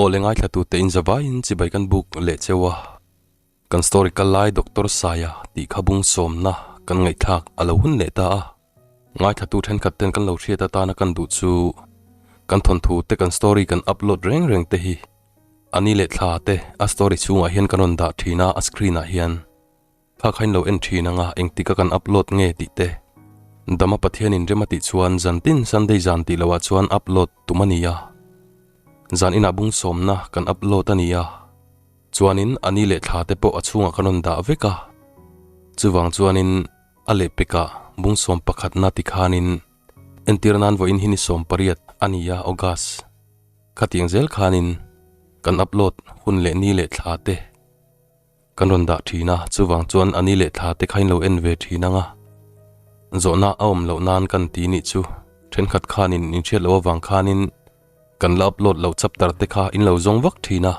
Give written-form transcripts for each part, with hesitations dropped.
Aw le ngaithlatute in zavaiin chibai kan buk leh cheu a, kan story kal lai Doctor Saia tih kha bung sawmna kan ngaihthlak a lo hun leh ta a. Ngaithlatu thenkhat ten kan lo hriat atana kan duh chu kan thawnthu te kan story kan upload reng reng te hi a ni leh thla te a story chhungah hian kan rawn dah thin a, a screen ah hian. Kha kha in lo en thin anga engtik a kan upload nge tih te. Dama Pathian in rem a tih chuan zan tin Sunday zan tih loh ah chuan upload tum a ni a. Zan inah bung sawmna kan upload a ni a. Chuanin a ni leh thla te pawh a chhungah kan rawn dah vek a. Chuvang chuanin a lehpekah bung sawm pakhatna ti khanin entir nan vawiin hi ni 18 a ni a August. Khatiang zel khanin kan upload hun leh ni leh thla te. Kan rawn dah thin a, chuvang chuan a ni leh thla te kha in lo en ve thin ang a. Zawhna a awm loh nan kan ti nih chu thenkhat khanin in hriat loh avang khanin kan la upload loh chapter te kha in lo zawng vak thin a.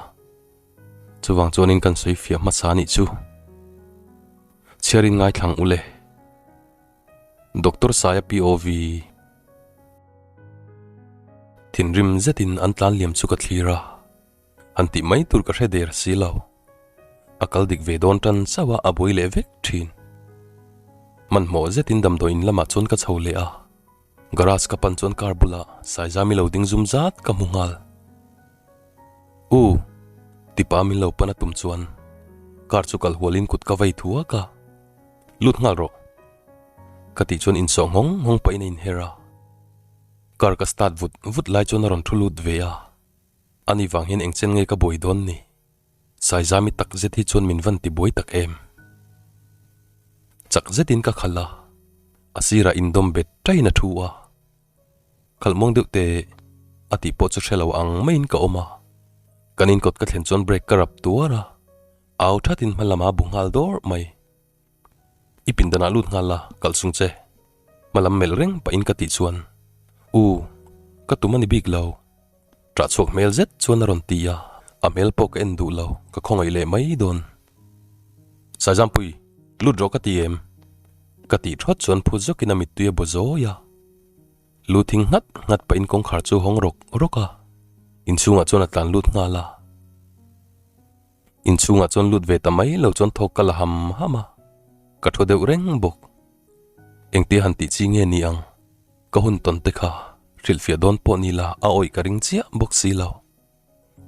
Chuvang chuanin kan sawi fiah hmasa nih chu. Chhiarin ngaithlang ule. Doctor Saia POV. Thinrim zetin an tlan liam chu ka thlir a. Han tih mai tur ka hre der si lo. A kal dik ve dawn tan chauh a, a buai leh vek thin. Hmanhmawh zetin damdawi in lamah chuan ka chho leh a, garage ka pan chuan car bulah Saizami lo ding zum zat ka hmu nghal. U, tipa min lo pan a tum chuan car chu kal hualin kut ka vei thuak a, Lut nghal rawh. Ka tih chuan insawh nghawng nghawng pahin a inher a, car ka start vut vut lai chuan a rawn thu lut ve a. Ani vang hian engchen nge ka buai dawn ni? Saizami tak zet hi chuan min van ti buai tak em? Chak zetin ka khalh a, a sirah indawm bet ṭaiin a thu a. Khalh muang deuh teh a tih pawh chu hre lo ang maiin ka awm a. Kan inkawt ka thlen chuan brake ka rap tuar a, au ṭhatin hma lamah a bu nghal dawrh mai. I pindanah lut nghal la, kalh chung che. Hma lam melh reng pahin ka tih chuan, U, ka tum a ni bik lo. Ṭah chhuak hmel zet chuan a rawn ti a, a hmel pawh ka en duh lo, ka khawngaih leh mai dawn. Saizampui, lut rawh ka ti em? Ka tih ṭhawt chuan phu zawkin a mittui a baw zawi a. Lu thing nghat nghat pahin kawngkhar chu hawng rawk rawk a, inchhungah chuan a tlan lut nghal a. Inchhungah chuan lut ve ta mai lo chuan thawk ka la ham ham a, ka thu deuh reng bawk. Engtia han tih chi nge ni ang? Ka hun tawn te kha hrilhfiah dawn pawh ni la a awih ka ring chiah bawk si lo.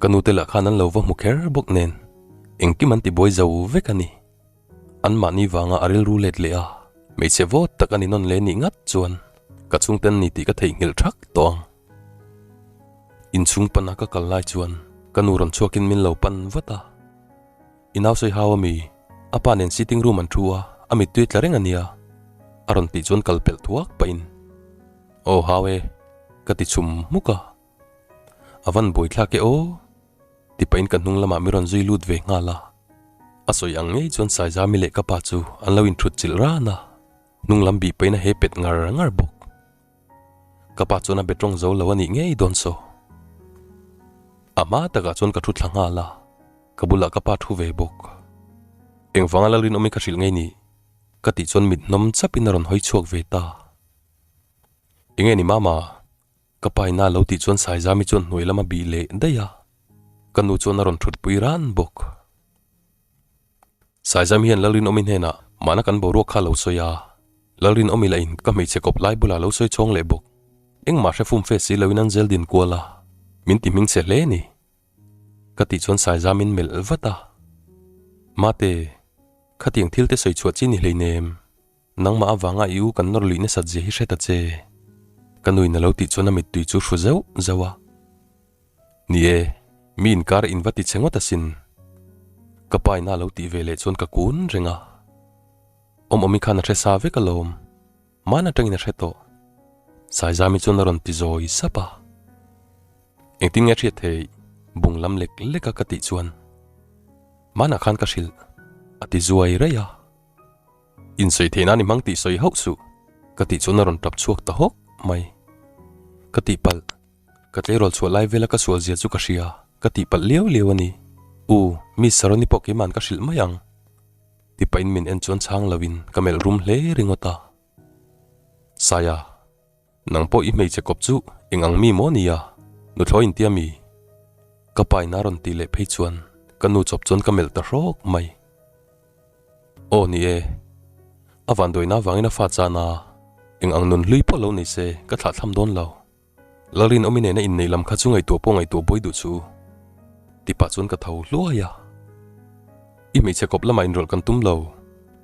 Ka nute lah khan an lo va hmu kher bawk nen engkim an ti buai zo vek a ni. Anmahni vanga a rilru let leh a, hmeichhe vawt tak a ni nawn leh nih ngat chuan ka chhungte an ni tih ka theihnghilh thak tawh ang. Inchhung pana ka kal lai chuan ka nu rawn chhuakin min lo pan vat a, I nau sawi hau ami? A pa nen sitting room an thu a, a mittui tla reng a nia a rawn tih chuan kal pelh thuak pahin Aw hau e ka ti chhum hmuk a, a van buaithlak e aw ti pahin ka hnung lamah mi rawn zui lut ve nghal a, a sawi ang ngei chuan Saizami leh ka pa chu an lo inthut chilh ran a, hnung lam bih pahin a he pet ngar ngar bawk. Ka pa chuan a be tawng zo lo a nih ngei dawn saw. A hma takah chuan ka thu thla nghal a, ka bulah ka pa thu ve bawk. Engvanga Lalrinawmi ka hrilh ngei ni? Ka tih chuan mit hnawm chapin a rawn hawi chhuak ve ta. Enge ni mama? Ka pa ina lo tih chuan Saizami chuan hnuai lam a bih leh daih a, ka nu chuan a rawn thutpui ran bawk. Saizam hian Lalrinawmi hnenah mahna kan boruak kha lo sawi a, Lalrinawmi lah in ka hmeichhe kawp lai bulah lo sawi chhawng leh bawk. Engmah hre fum fe si loin an zel din kual a, min ti hming che hle ni. Ka tih chuan Saizam in melh vat a, Mate, khatiang thil te sawi chhuah chi ni hleinem, nangmah avanga i u kan nawr luih nasat zia hi hre ta che. Ka nuin a lo tih chuan a mittui chu hru zeuh zeuh a. Ni e, mi inkar in va ti che ngawt asin. Ka pa ina lo tih ve leh chuan ka kun reng a. Awm awmi khan a hre sa vek alawm, man atangin a hre tawh. Saizami chuan a rawn ti zawi sap a. Engtin nge a hriat theih? Bung lam lek lek a ka tih chuan manah khan ka hrilh a ti zuai raih a. Insawi theih nan i hmang tih sawi hauh suh ka tih chuan a rawn tap chhuak ta hawk mai. Ka tihpalh. Ka tleirawl chhuah lai vela ka sual zia chu ka hria, ka tih palh liau liau a ni. U, Miss Saroni pawh keima'n ka hrilh mai ang. Ti pahin min en chuan chhang loin ka melh rum hle ringawt a. Saia, nang pawh i hmeichhe kawp chu eng ang mi maw nia, nuthlawi intia mi? Ka pa in a rawn tih leh phei chuan ka nu chawp chuan ka melh ta hrawk mai. Aw ni e, a vanduaina avangin a fa chan a, eng ang nun hlui pawh lo nei se ka thlah thlam dawn lo. Lalrinawmi nena inneih lam kha chu ngaihtuah pawh ngaihtuah buai duh chu ti pah chuan ka tho hluai a. I hmeichhe kawp lamah inrawlh kan tum lo,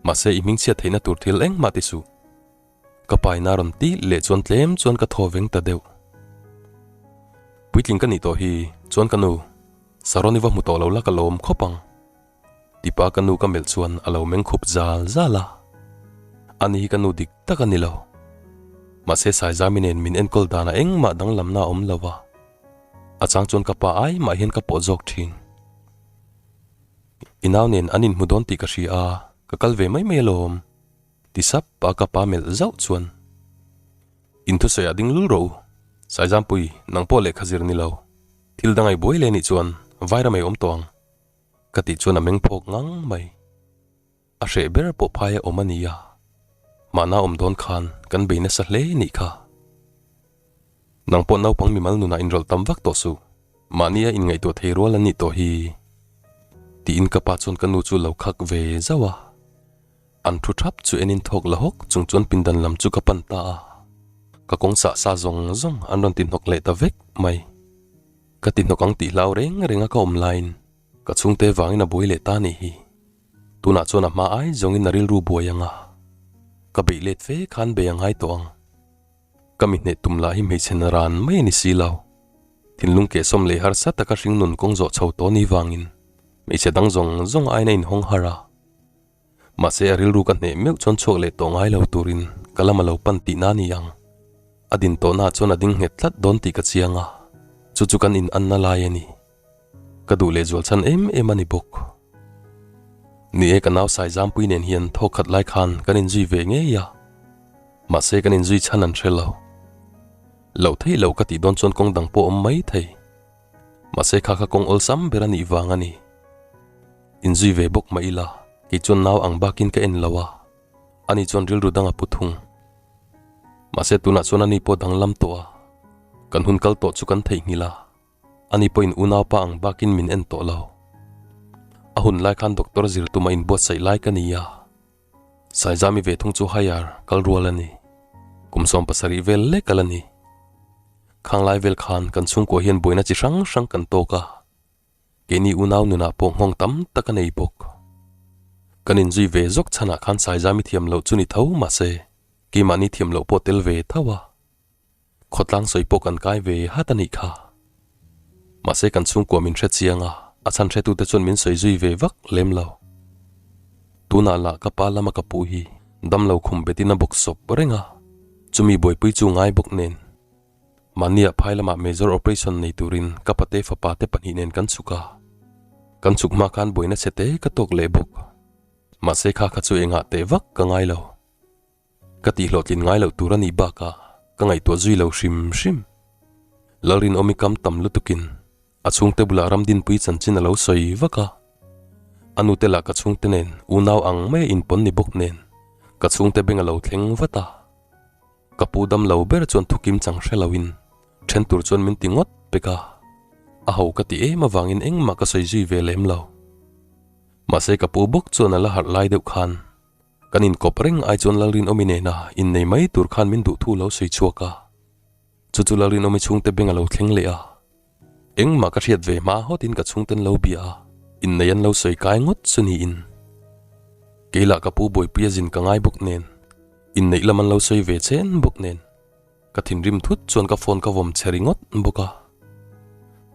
mahse i hmingchhiat theihna tur thil engmah ti suh. Ka paina rawn ti leh chuan tlem chuan ka thaw veng ta deuh. Puitling ka nih tawh hi chuan ka nu, Saron i va hmu tawh lo la ka lawm khawp ang. Tipa ka nu ka melh chuan a lo meng khup zal zal a. Ani hi ka nu dik tak a ni lo. Mahse Saizami nen min enkawl danah engmah danglamna a awm lo a. A chang chuan ka pa ai mah hian ka pawh zawk thin. I nau nen an inhmu dawn tih ka hria a, ka kal ve mai mai alawm. Ti sap a ka pa melh zauh chuan, In thusawi ah ding lul rawh u. Saizampui, nang pawh lehkha zir ni lo. Thil dang ai buai leh nih chuan Vairam ei awm tawh ang. Ka tih chuan a meng phawk ngang mai. A hreh ber pawh phai a awm a nia. Mahna awm dawn khan kan bei nasa hle nih kha. Nang pawh naupang mimal nunah inrawlh tam vak tawh suh. Mahnia inngaihtuah thei rual an nih tawh hi. Tiin ka pa chuan ka nu chu lo khak ve zauh a. An thu thap chu enin thawk la hawk chung chuan pindan lam chu ka pan ta a. Ka kawng sah sa zawng zawng an rawn ti hnawk leh ta vek mai. Ka ti hnawk ang tih hlau reng reng a ka awm laiin ka chhungte vangin a buai leh ta nih hi. Tunah chuan a hma ai zawngin a rilru buai ang a. Ka beih let fe khan bei a ngai tawh ang. Ka mi hneh tum lah hi hmeichhe na ran mai a ni si lo. Thinlung kehsawm leh harsa taka hringnun kawng zawh chho tawh ni vangin hmeichhe dang zawng zawng aiin a inhawng har a. Mahse a rilru ka hneh meuh chuan chhuak leh tawh ngai lo turin ka lam a lo pan tihna a ni ang. A din tawhnaah chuan a ding nghet tlat dawn tih ka chiang a, chu chu kan in anna lai a ni. Ka duh leh zual chhan em em a ni bawk. Ni e ka nau Saizampui nen hian thawk khat lai khan kan inzui ve ngei a, mahse kan inzui chhan an hre lo. Loh theih loh ka tih dawn chuan kawng dang pawh awm mai thei. Mahse kha kha kawng awlsam ber a nih vang a ni. Inzui ve bawk mah ila, kei chuan nau ang bakin ka en lo a, ani chuan rilru dang a pu thung. Mahse tunah chuan ani pawh danglam tawh a, kan hun kal tawh chu kan theihnghilh a, ani pawhin unaupa ang bakin min en tawh lo. A hun lai khan doctor zir tuma inbuatsaih lai ka ni a, Saizami ve thung chu higher kal rual a ni. Kum 70 vel lek a la ni. Khang lai vel khan kan chhungkua hian buaina chi hrang hrang kan tawk a. Keini unau nunah pawh nghawng tam tak a nei bawk. Kan inzui ve zawk chhanah khan Saizami thiam loh chu ni tho mahse keimahni thiam loh pawh tel ve tho a. Khawtlang sawi pawh kan kai ve hat a nih kha. Mahse kan chhungkua min hre chiang a, a chhan hretute chuan min sawi zui ve vak lem lo. Tunah lah ka pa lama ka pu hi damlo khum betin a bawk sawp reng a, chumi buaipui chu ngai bawk nen. Mahnia phai lamah major operation nei turin ka pate fapa te pahnih nen kan chhuk a. Kan chhuk hma khan buaina chhe te ka tawk leh bawk. Mahse kha kha chu engah teh vak ka ngai lo. Ka tih hlawhtlin ngai loh tur a nih bakah ka ngaihtuah zui lo hrim hrim. Lalrinawmi kam tam lutukin a chhungte bulah Ramdinpui chanchin a lo sawi vak a. A nute lah ka chhungte nen unau ang maia inpawn ni bawk nen ka chhungte beng a lo thleng vat a. Ka pu dam lo ber chuan thukim chang hre loin then tur chuan min ti ngawt pek a, a ho ka ti em avangin engmah ka sawi zui ve lem lo. Mahse ka pu bawk chuan a la harh lai deuh khan kan inkawp reng ai chuan Lalrinawmi nena innei mai tur khan min duh thu lo sawi chhuak a, chu chu Lalrinawmi chhungte beng a lo thleng leh a. Engmah ka hriat ve hma hawtin ka chhungten lo bia a, innei an lo sawi kai ngawt chu niin. Keilah ka pu Bawipuia zin ka ngai bawk nen, inneih lam an lo sawi ve chen bawk nen, ka thinrim thut chuan ka phone ka vawm che ringawt bawk a.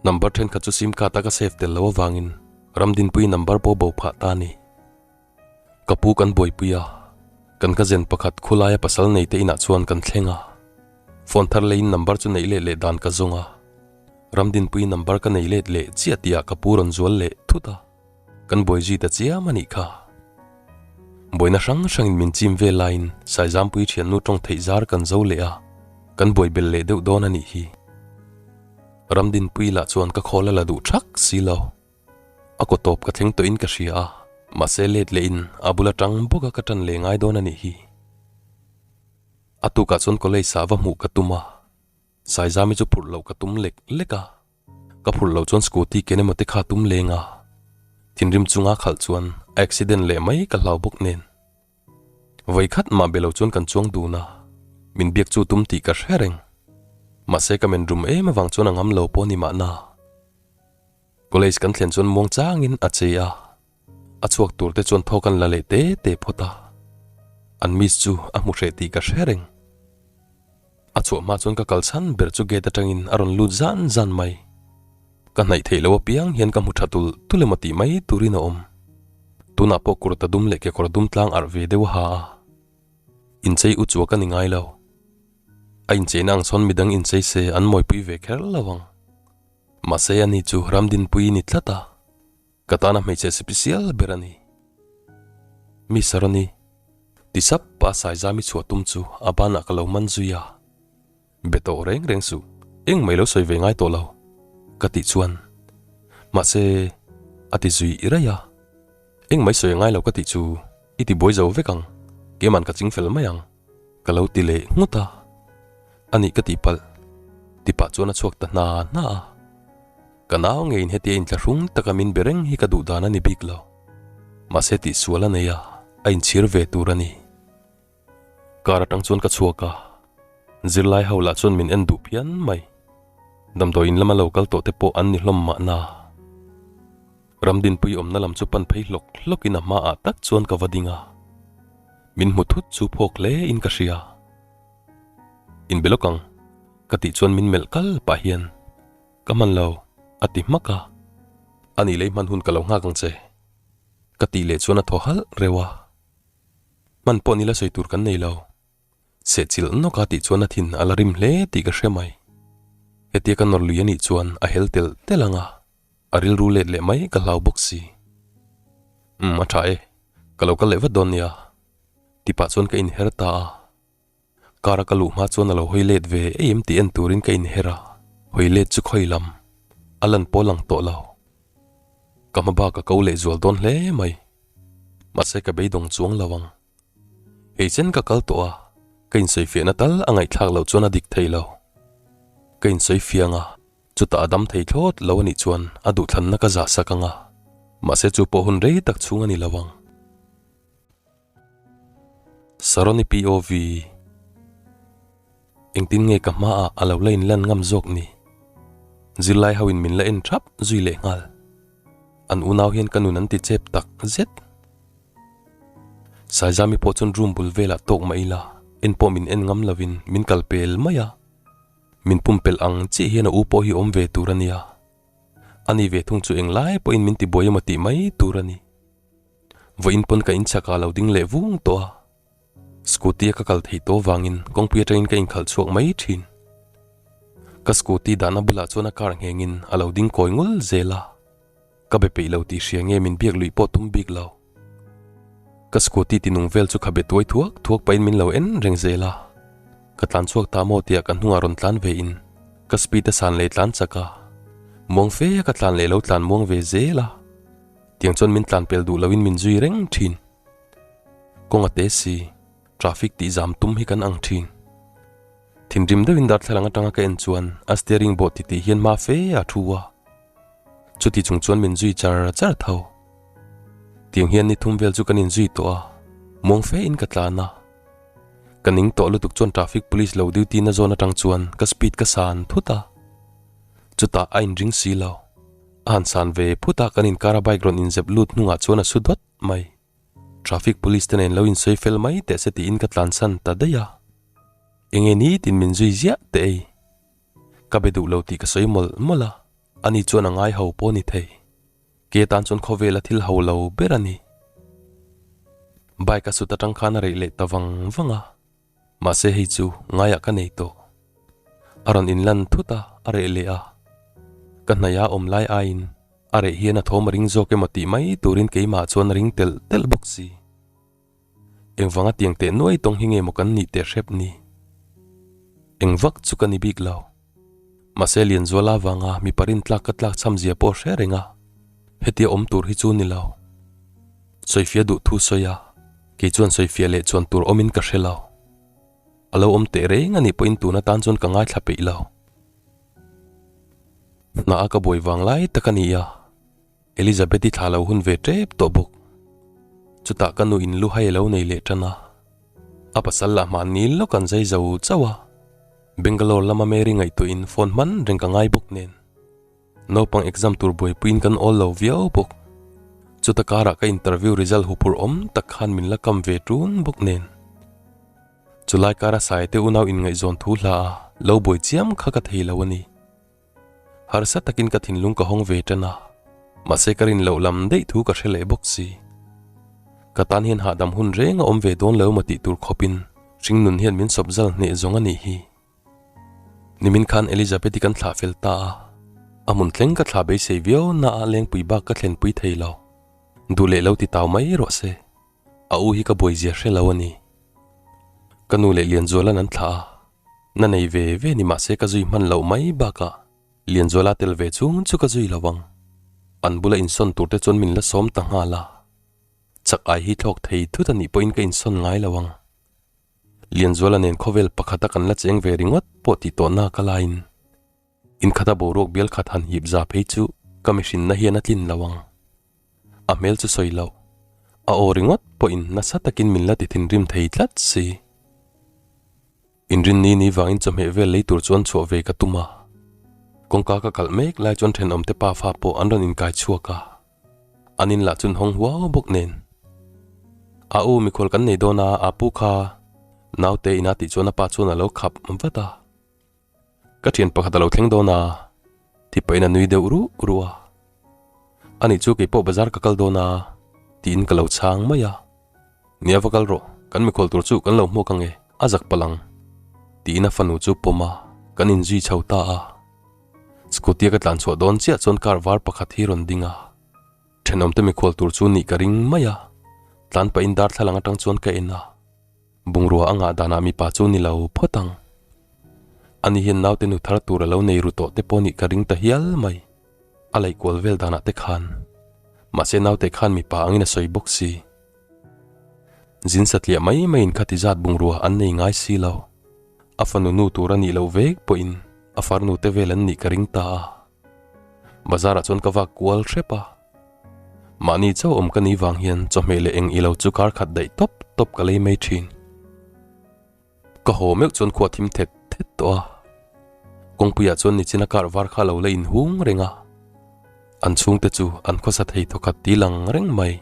Number thenkhat chu sim card a ka save tel lo avangin Ramdinpuii number pawh bo phah ta a ni. Ka pu kan buaipui a, kan cousin pakhat khulaia pasal nei te inah chuan kan thleng a. Phone thar leiin number chu neih let leh dan ka zawng a. Ramdinpui number ka nei let leh chiah tihah ka pu rawn zual leh thut a. Kan buai zui ta chiam a nih kha. Buaina hrang hrangin min chim vel laiin Saizampui thiannu tawng theih zar kan zo leh a, kan buai bel leh deuh dawn a nih hi. Ramdinpui lah chuan ka khawl a la duh thak si lo. A kaw tawp ka thleng tawhin ka hria a, mahse let lehin a bul atang bawk a ka tan leh ngai dawn a nih hi. A tukah chuan college ah va hmuh ka tum a, Saizami chu phurh loh ka tum lek lek a. Ka phurh loh chuan scooty ken emaw te kha tum leng a, thinrim chunga khalh chuan a accident leh mai ka hlau bawk nen. Vawi khat mah be lo chuan kan chuang dun a, min biak chu tum tih ka hre reng. Mahse ka men rum em avang chuan a ngam lo pawh ni mahna. College kan thlen chuan muang changin a che a, a chhuak tur te chuan thawk an la leh te te phawt a. An miss chu a hmu hreh tih ka hre reng. A chhuah hma chuan ka kal chhan ber chu gate atangin a rawn lut zan zan mai. Ka hnaih theih loh apiang hian ka hmu tha tul tul emaw tih mai turin a awm. Tunah pawh kurta dum leh kekawr dum tlang arh ve deuh a ha a. Inchei u chua ka ni ngai lo. A incheina ang sawn midang inchei se an mawipui ve kher lo ang. Mahse ani chu Ramdinpui ni tlat a. Ka tana hmeichhe sipisial ber a ni. Mi Saroni, ti sap a Saizami chhuah tum chu a banah ka lo man zui a. Be tawh reng reng suh, eng mai lo sawi ve ngai tawh lo, ka tih chuan. Mahse, a ti zui i raih a. Eng mai sawi a ngai lo ka tih chu i ti buai zo vek ang, keiman ka ching fel mai ang, ka lo ti leh nghut a. A nih ka tihpalh, ti pah chuan a chhuak ta hna hna a. Ka nau ngeiin hetia inthlahrung taka min be reng hi ka duh dan a ni bik lo. Mahse tihsual a nei a, a inchhir ve tur a ni. Car atang chuan ka chhuak a, zirlai ho lah chuan min en duh phian mai. Damdawi in lama lo kal tawh te pawh an ni hlawm mahna. Ramdinpui awmna lam chu pan phei hlawk hlawkin a hmaah tak chuan ka va ding a. Min hmu thut chu phawk hle in ka hria. Inbe lawk ang, ka tih chuan min melh kal pah hian. Ka hman lo, a ti hmak a. A nih lei hman hun ka lo nghak ang che, ka tih leh chuan a thaw halh reuh a. Hman pawh nila sawi tur kan nei lo. Sehchilh nawk a tih chuan a thin a la rim hle tih ka hre mai. Hetia ka nawr lui a nih chuan a hel telh telh ang a, a rilru let leh mai ka hlau bawk si. Umm a tha e, ka lo kal leh vat dawn nia, ti pah chuan ka inher ta a. Car a ka luh hma chuan a lo hawi let ve em tih en turin ka inher a, hawi let chu khawi lam a lan pawh lang tawh lo. Ka hma bak a ko leh zual dawn hle mai. Mahse ka beidawng chuang lo ang. Hei chen ka kal tawh a, ka insawifiahna tal a ngaihthlak loh chuan a dik thei lo. Ka insawifiang a, chutah a dam thei thlawt lo a nih chuan a duhthlanna ka zah sak ang a, mahse chu pawh hun rei tak chhung a ni lo ang. Saroni POV Engtin nge ka hmaah a lo la inlan ngam zawk ni? Zirlai ho in min la en thap zui leh nghal. An unau hian ka nun an ti chep tak zet. Saizami pawh chuan room bul velah tawk mah ila en pawh min en ngam lovin min kal pel mai a. Min pumpelh ang chiah hian a u pawh hi awm ve tur a nia. Ani ve thung chu englai pawhin min tibuai emaw tih mai tur a ni. Vawiin pawn ka inchhak ah lo ding leh vung tawh a, scooty a ka kal theih tawh vangin kawngpui atangin ka inkhalh chhuak mai thin. Ka scooty dahna bulah chuan a car nghengin a lo ding kawi ngul zel a, ka be peih lo tih hria nge min biak luih pawh tum bik lo. Ka scooty ti nung vel chu khabe tuai thuak thuak pahin min lo en reng zel a, ka tlan chhuak ta maw tia ka hnungah rawn tlan ve in ka speed a san leh tlan chak a, muang fe a ka tlan leh lo tlan muang ve zel a. Tiang chuan min tlan pel duh loin min zui reng thin. Kawng a te si, traffic tih zam tum hi kan ang thin. Thinrim deuhin darthlalang atanga ka en chuan a steering bawh titih hian hma fe a thu a. Chuti chung chuan min zui char char tho. Tiang hian ni thum vel chu kan inzui tawh a, muang fe in ka tlan a. Ka ning tawh lutuk chuan traffic police lo duty na zawn atang chuan ka speed ka san thut a. Chutah a inring si lo. A han san ve phut a, kan inkar a bike rawn inzep lut hnungah chuan a su dawt mai. Traffic police te nen lo insawi fel mai teh se tiin ka tlansan ta daih a. Enge ni tin min zui ziah teh ei. Ka be duh lo tih ka sawi mawlh mawlh a, ani chuan a ngai ho pawh a ni thei. Ke tan chuan khawvel a thil ho lo ber a ni. Bike a sut atang khan a reih leh ta vang vang a. Mahse hei chu ngaiah ka nei tawh. A rawn inlan thut a, a reh leh a. Ka hnaih a awm lai aiin a reh hian a thawm a ring zawk emaw tih mai turin keimah chuan a ring telh telh bawk si. Engvanga tiang teh nuai tawng hi nge maw kan nih teh hrep ni? Eng vak chu ka ni bik lo. Mahse Lianzuala avanga mipa rintlak ka tlak chham zia pawh hre reng a, hetia awm tur hi chu ni lo. Sawifiah duh thu sawi a, kei chuan sawifiah leh chuan tur awmin ka hre lo. A lo awm teh reng a nih pawhin tun atan chuan ka ngaithla peih lo. Hna a ka buai vang lai tak a ni a, Elizabeth-i thla lo hun ve tep tawh bawk. Chutah ka nu in lu hai a lo nei leh tan a, a pasal lah hmanni lawk an zai zo chauh a, Bangalore lama Mary ngaihtuahin phone hman reng ka ngai bawk nen. Naupang exam tur buaipuiin kan awl lo viau bawk. Chuta karah ka interview result huphurh awm tak khan min la kam ve tun bawk nen. Chulai kara Saite unau inngaihzawn thu hla a lo buai chiam kha ka thei lo a ni. Harsa takin ka thinlung ka hawng ve tan a, mahse ka rin loh lam daih thu ka hre leh bawk si. Ka tan hian hahdam hun reng a awm ve dawn lo maw tih tur khawpin hringnun hian min sawp zal hneh zawng a nih hi. Nimin khan Elizabeth-i kan thlah fel ta a, a hmun thleng ka thlah beisei viau na a lengpui bak ka thlenpui thei lo. Duh leh lo ti tau mai rawh se. A u hi ka buaizia hre lo a ni. Ka nu leh Lianzuala'n an thlah a, na nei ve ve ni mahse ka zui hman loh mai bakah Lianzuala tel ve chung chu ka zui lo ang. An bula insawn tur te chuan min la sawm ta nghal a, chak ai hi thlawk thei thut a nih pawhin ka insawn ngai lo ang. Lianzuala nen khawvel pakhata kan la cheng ve ringawt pawh tih tawhna ka laiin inkhata boruak bial khat han hip za phei chu ka mihrinna hian a tlin lo ang. A hmel chu sawi loh, a aw ringawt pawhin nasa takin min la ti thinrim thei tlat si. Inrinni ni vangin chawhmeh vel lei tur chuan chhuah ve ka tum a, kawngka ka kalh mek lai chuan thenawmte pa fa pawh an rawn inkai chhuak a. An in lah chun hawng huau bawk nen. A u mikhual kan nei dawn a, a pu kha naute ina tih chuan a pa chuan a lo khap vat a. Ka thian pakhat a lo thleng dawn a, ti pahin a nui deuh ruh ruh a. Ani chu keipawh bazar ka kal dawn a, tiin ka lo chhang mai a. Nia va kal rawh, kan mikhual tur chu kan lo hmuak ang e, a zak palh ang, tiin a fanu chu pawm a, kan inzui chho ta a. Scooty a ka tlan chhuah dawn chiah chuan car var pakhat hi rawn ding a, thenawmte mikhual tur chu nih ka ring mai a, tlan pahin darthlalang atang chuan ka en a, bungrua a ngah danah mipa chu ni lo phawt ang. Ani hian naute nu thar tur a lo nei ru tawh te pawh nih ka ring ta hial mai, a laih kual vel danah te khan. Mahse naute khan mipa angin a sawi bawk si. Zin satliah mai maiin khati zat bungrua an nei ngai si lo. A fanu nu tur a nih loh vek pawhin a farnu te vel an nih ka ring ta a. Bazar ah chuan ka vak kual hrep a. Mahni chauh awm ka nih vang hian chawhmeh leh eng ilo chu kar khat daih tawp tawp ka lei mai thin. Ka haw meuh chuan khua thim thet thet tawh a. Kawngpuiah chuan nichina kar var kha lo la inhung reng a. An chhungte chu an khawsa thei thawkhat ti lang reng mai.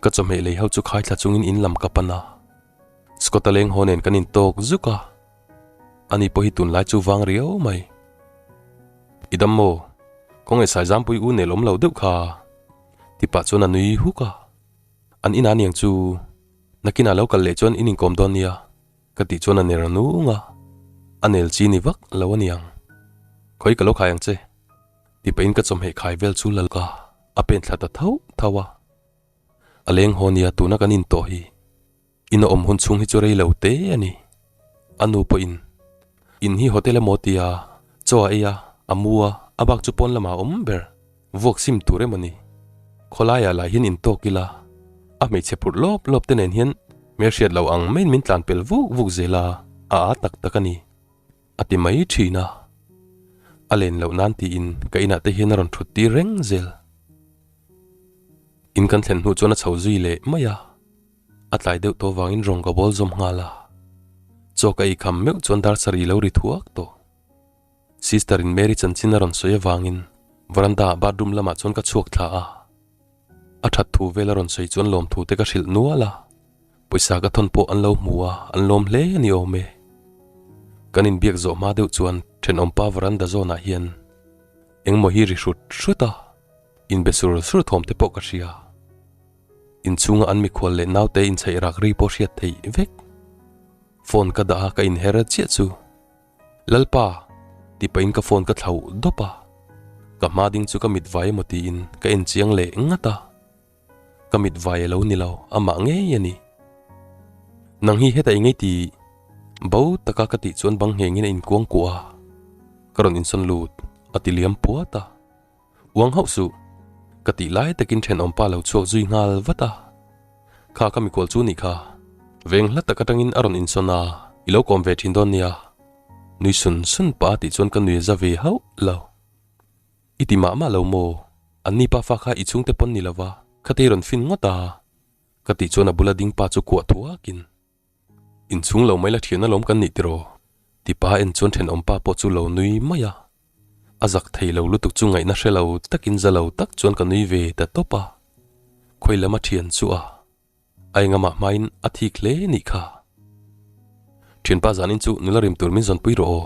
Ka chawhmeh lei ho chu khaithla chungin in lam ka pan a. Scott-a leng haw nen kan intawk zuk a, ani pawh hi tunlai chu vang riau mai. I dam maw? Kawng Saizampui u nel awm lo deuh kha? Ti pah chuan a nui huk a. An inah aniang chu nakinah lo kal leh chuan in inkawm dawn nia ka tih chuan a ner nung a, a nel chi ni vak lo aniang. Khawi ka lo khai ang che? Ti pahin ka chawhmeh khai vel chu la lawk a, a pen thla ta thauh thauh a. A leng haw nia tuna kan intawh hi. In a awm hun chhung hi chu rei lo te a ni. A nu pawhin in hi hotel emaw tia chaw a ei a, a mu a, a bak chu pawn lamah a awm ber. Vuak sim tur emaw ni. Khawlaiah lah hian intawk ila, a hmeichhe phurh lawp lawp te nen hian hmelhriat lo ang maiin min tlan pel vuk vuk zel a, a â tak tak a ni. A ti mai thin a. A len loh nan tiin ka inah te hian a rawn thut tir reng zel. In kan thlen hnu chuan a chho zui leh mai a. A tlai deuh tawh vangin rawng ka bawl zawm nghal a. Chaw ka ei kham meuh chuan dar sarih lo ri thuak tawh. Sister in Mary chanchin a rawn sawi avangin veranda ah bathroom lamah chuan ka chhuak thla a. A that thu vel a rawn sawi chuan lawmthu te ka hrilh nual a. Pawisa ka thawn pawh an lo hmu a, an lawm hle a ni awm e. Kan inbiak zawh hma deuh chuan thenawmpa veranda zawnah hian engmaw hi ri hrut hrut a, inbe sur sur thawm te pawh ka hria. Inchhunga an mikhual leh naute inchheih rak ri pawh hriat theih vek. Phone ka dah a ka inher chiah chu. Lalpa! ti pahin ka phone ka thlauh dawp a. Ka hma ding chu ka mit vai emaw tiin ka en chiang leh ngat a. Ka mit vai a lo ni lo, amah ngei a ni. Nang hi heta i ngei ti bo taka ka tih chuan bang nghengin a inkuang kuah a. Ka rawn insawn lut a ti liam puat a. Uang hauh suh, ka tih lai takin thenawmpa lo chhuak zui nghal vat a. Kha ka mikhual chu nih kha, veng hla tak atangin a rawn insawn a, i lo kawm ve thin dawn nia. Nui sun sun pah a tih chuan ka nui a za ve hauh lo. I ti mah mah lo maw? An ni pa fa kha i chhungte pawn ni lova, khatei rawn fin ngawt a. Ka tih chuan a bula ding pa chu kuah thuakin, Inchhung lo mai la thian alawm kan nih tiraw? Ti pa en chuan thenawm pa pawh chu lo nui mai a. A zak thei lo lutuk chu ngaihna hre lo takin za lo tak chuan ka nui ve ta tawp a. Khawi lama thian chu a a engamah hmain a thik hle nih kha. Thianpa zanin chu nula rim tur min zawnpui rawh aw.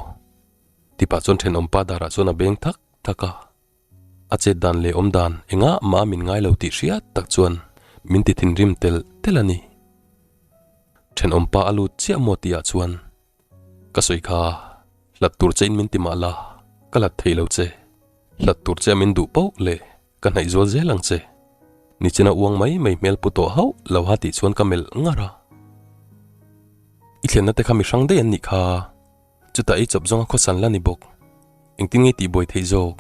Ti pah chuan thenawm pa darah chuan a beng thak thak a. A chet dan leh awm dan engah mah min ngai lo tih hriat tak chuan min ti thinrim telh telh a ni. Thenawm pa a lut chiah maw tih ah chuan ka sawi kha hlat tur che in min ti mah la ka hlat thei lo che. Hlat tur che a min duh pauh leh ka hnaih zual zel ang che. Nichina uang mai mai hmel pu tawh hauh lo ha tih chuan ka melh ngar a. I thlenna te kha mi hrang daih an nih kha. Chutah ei chawp zawnga khawsan la ni bawk. Engtin nge tih buai theih zawk?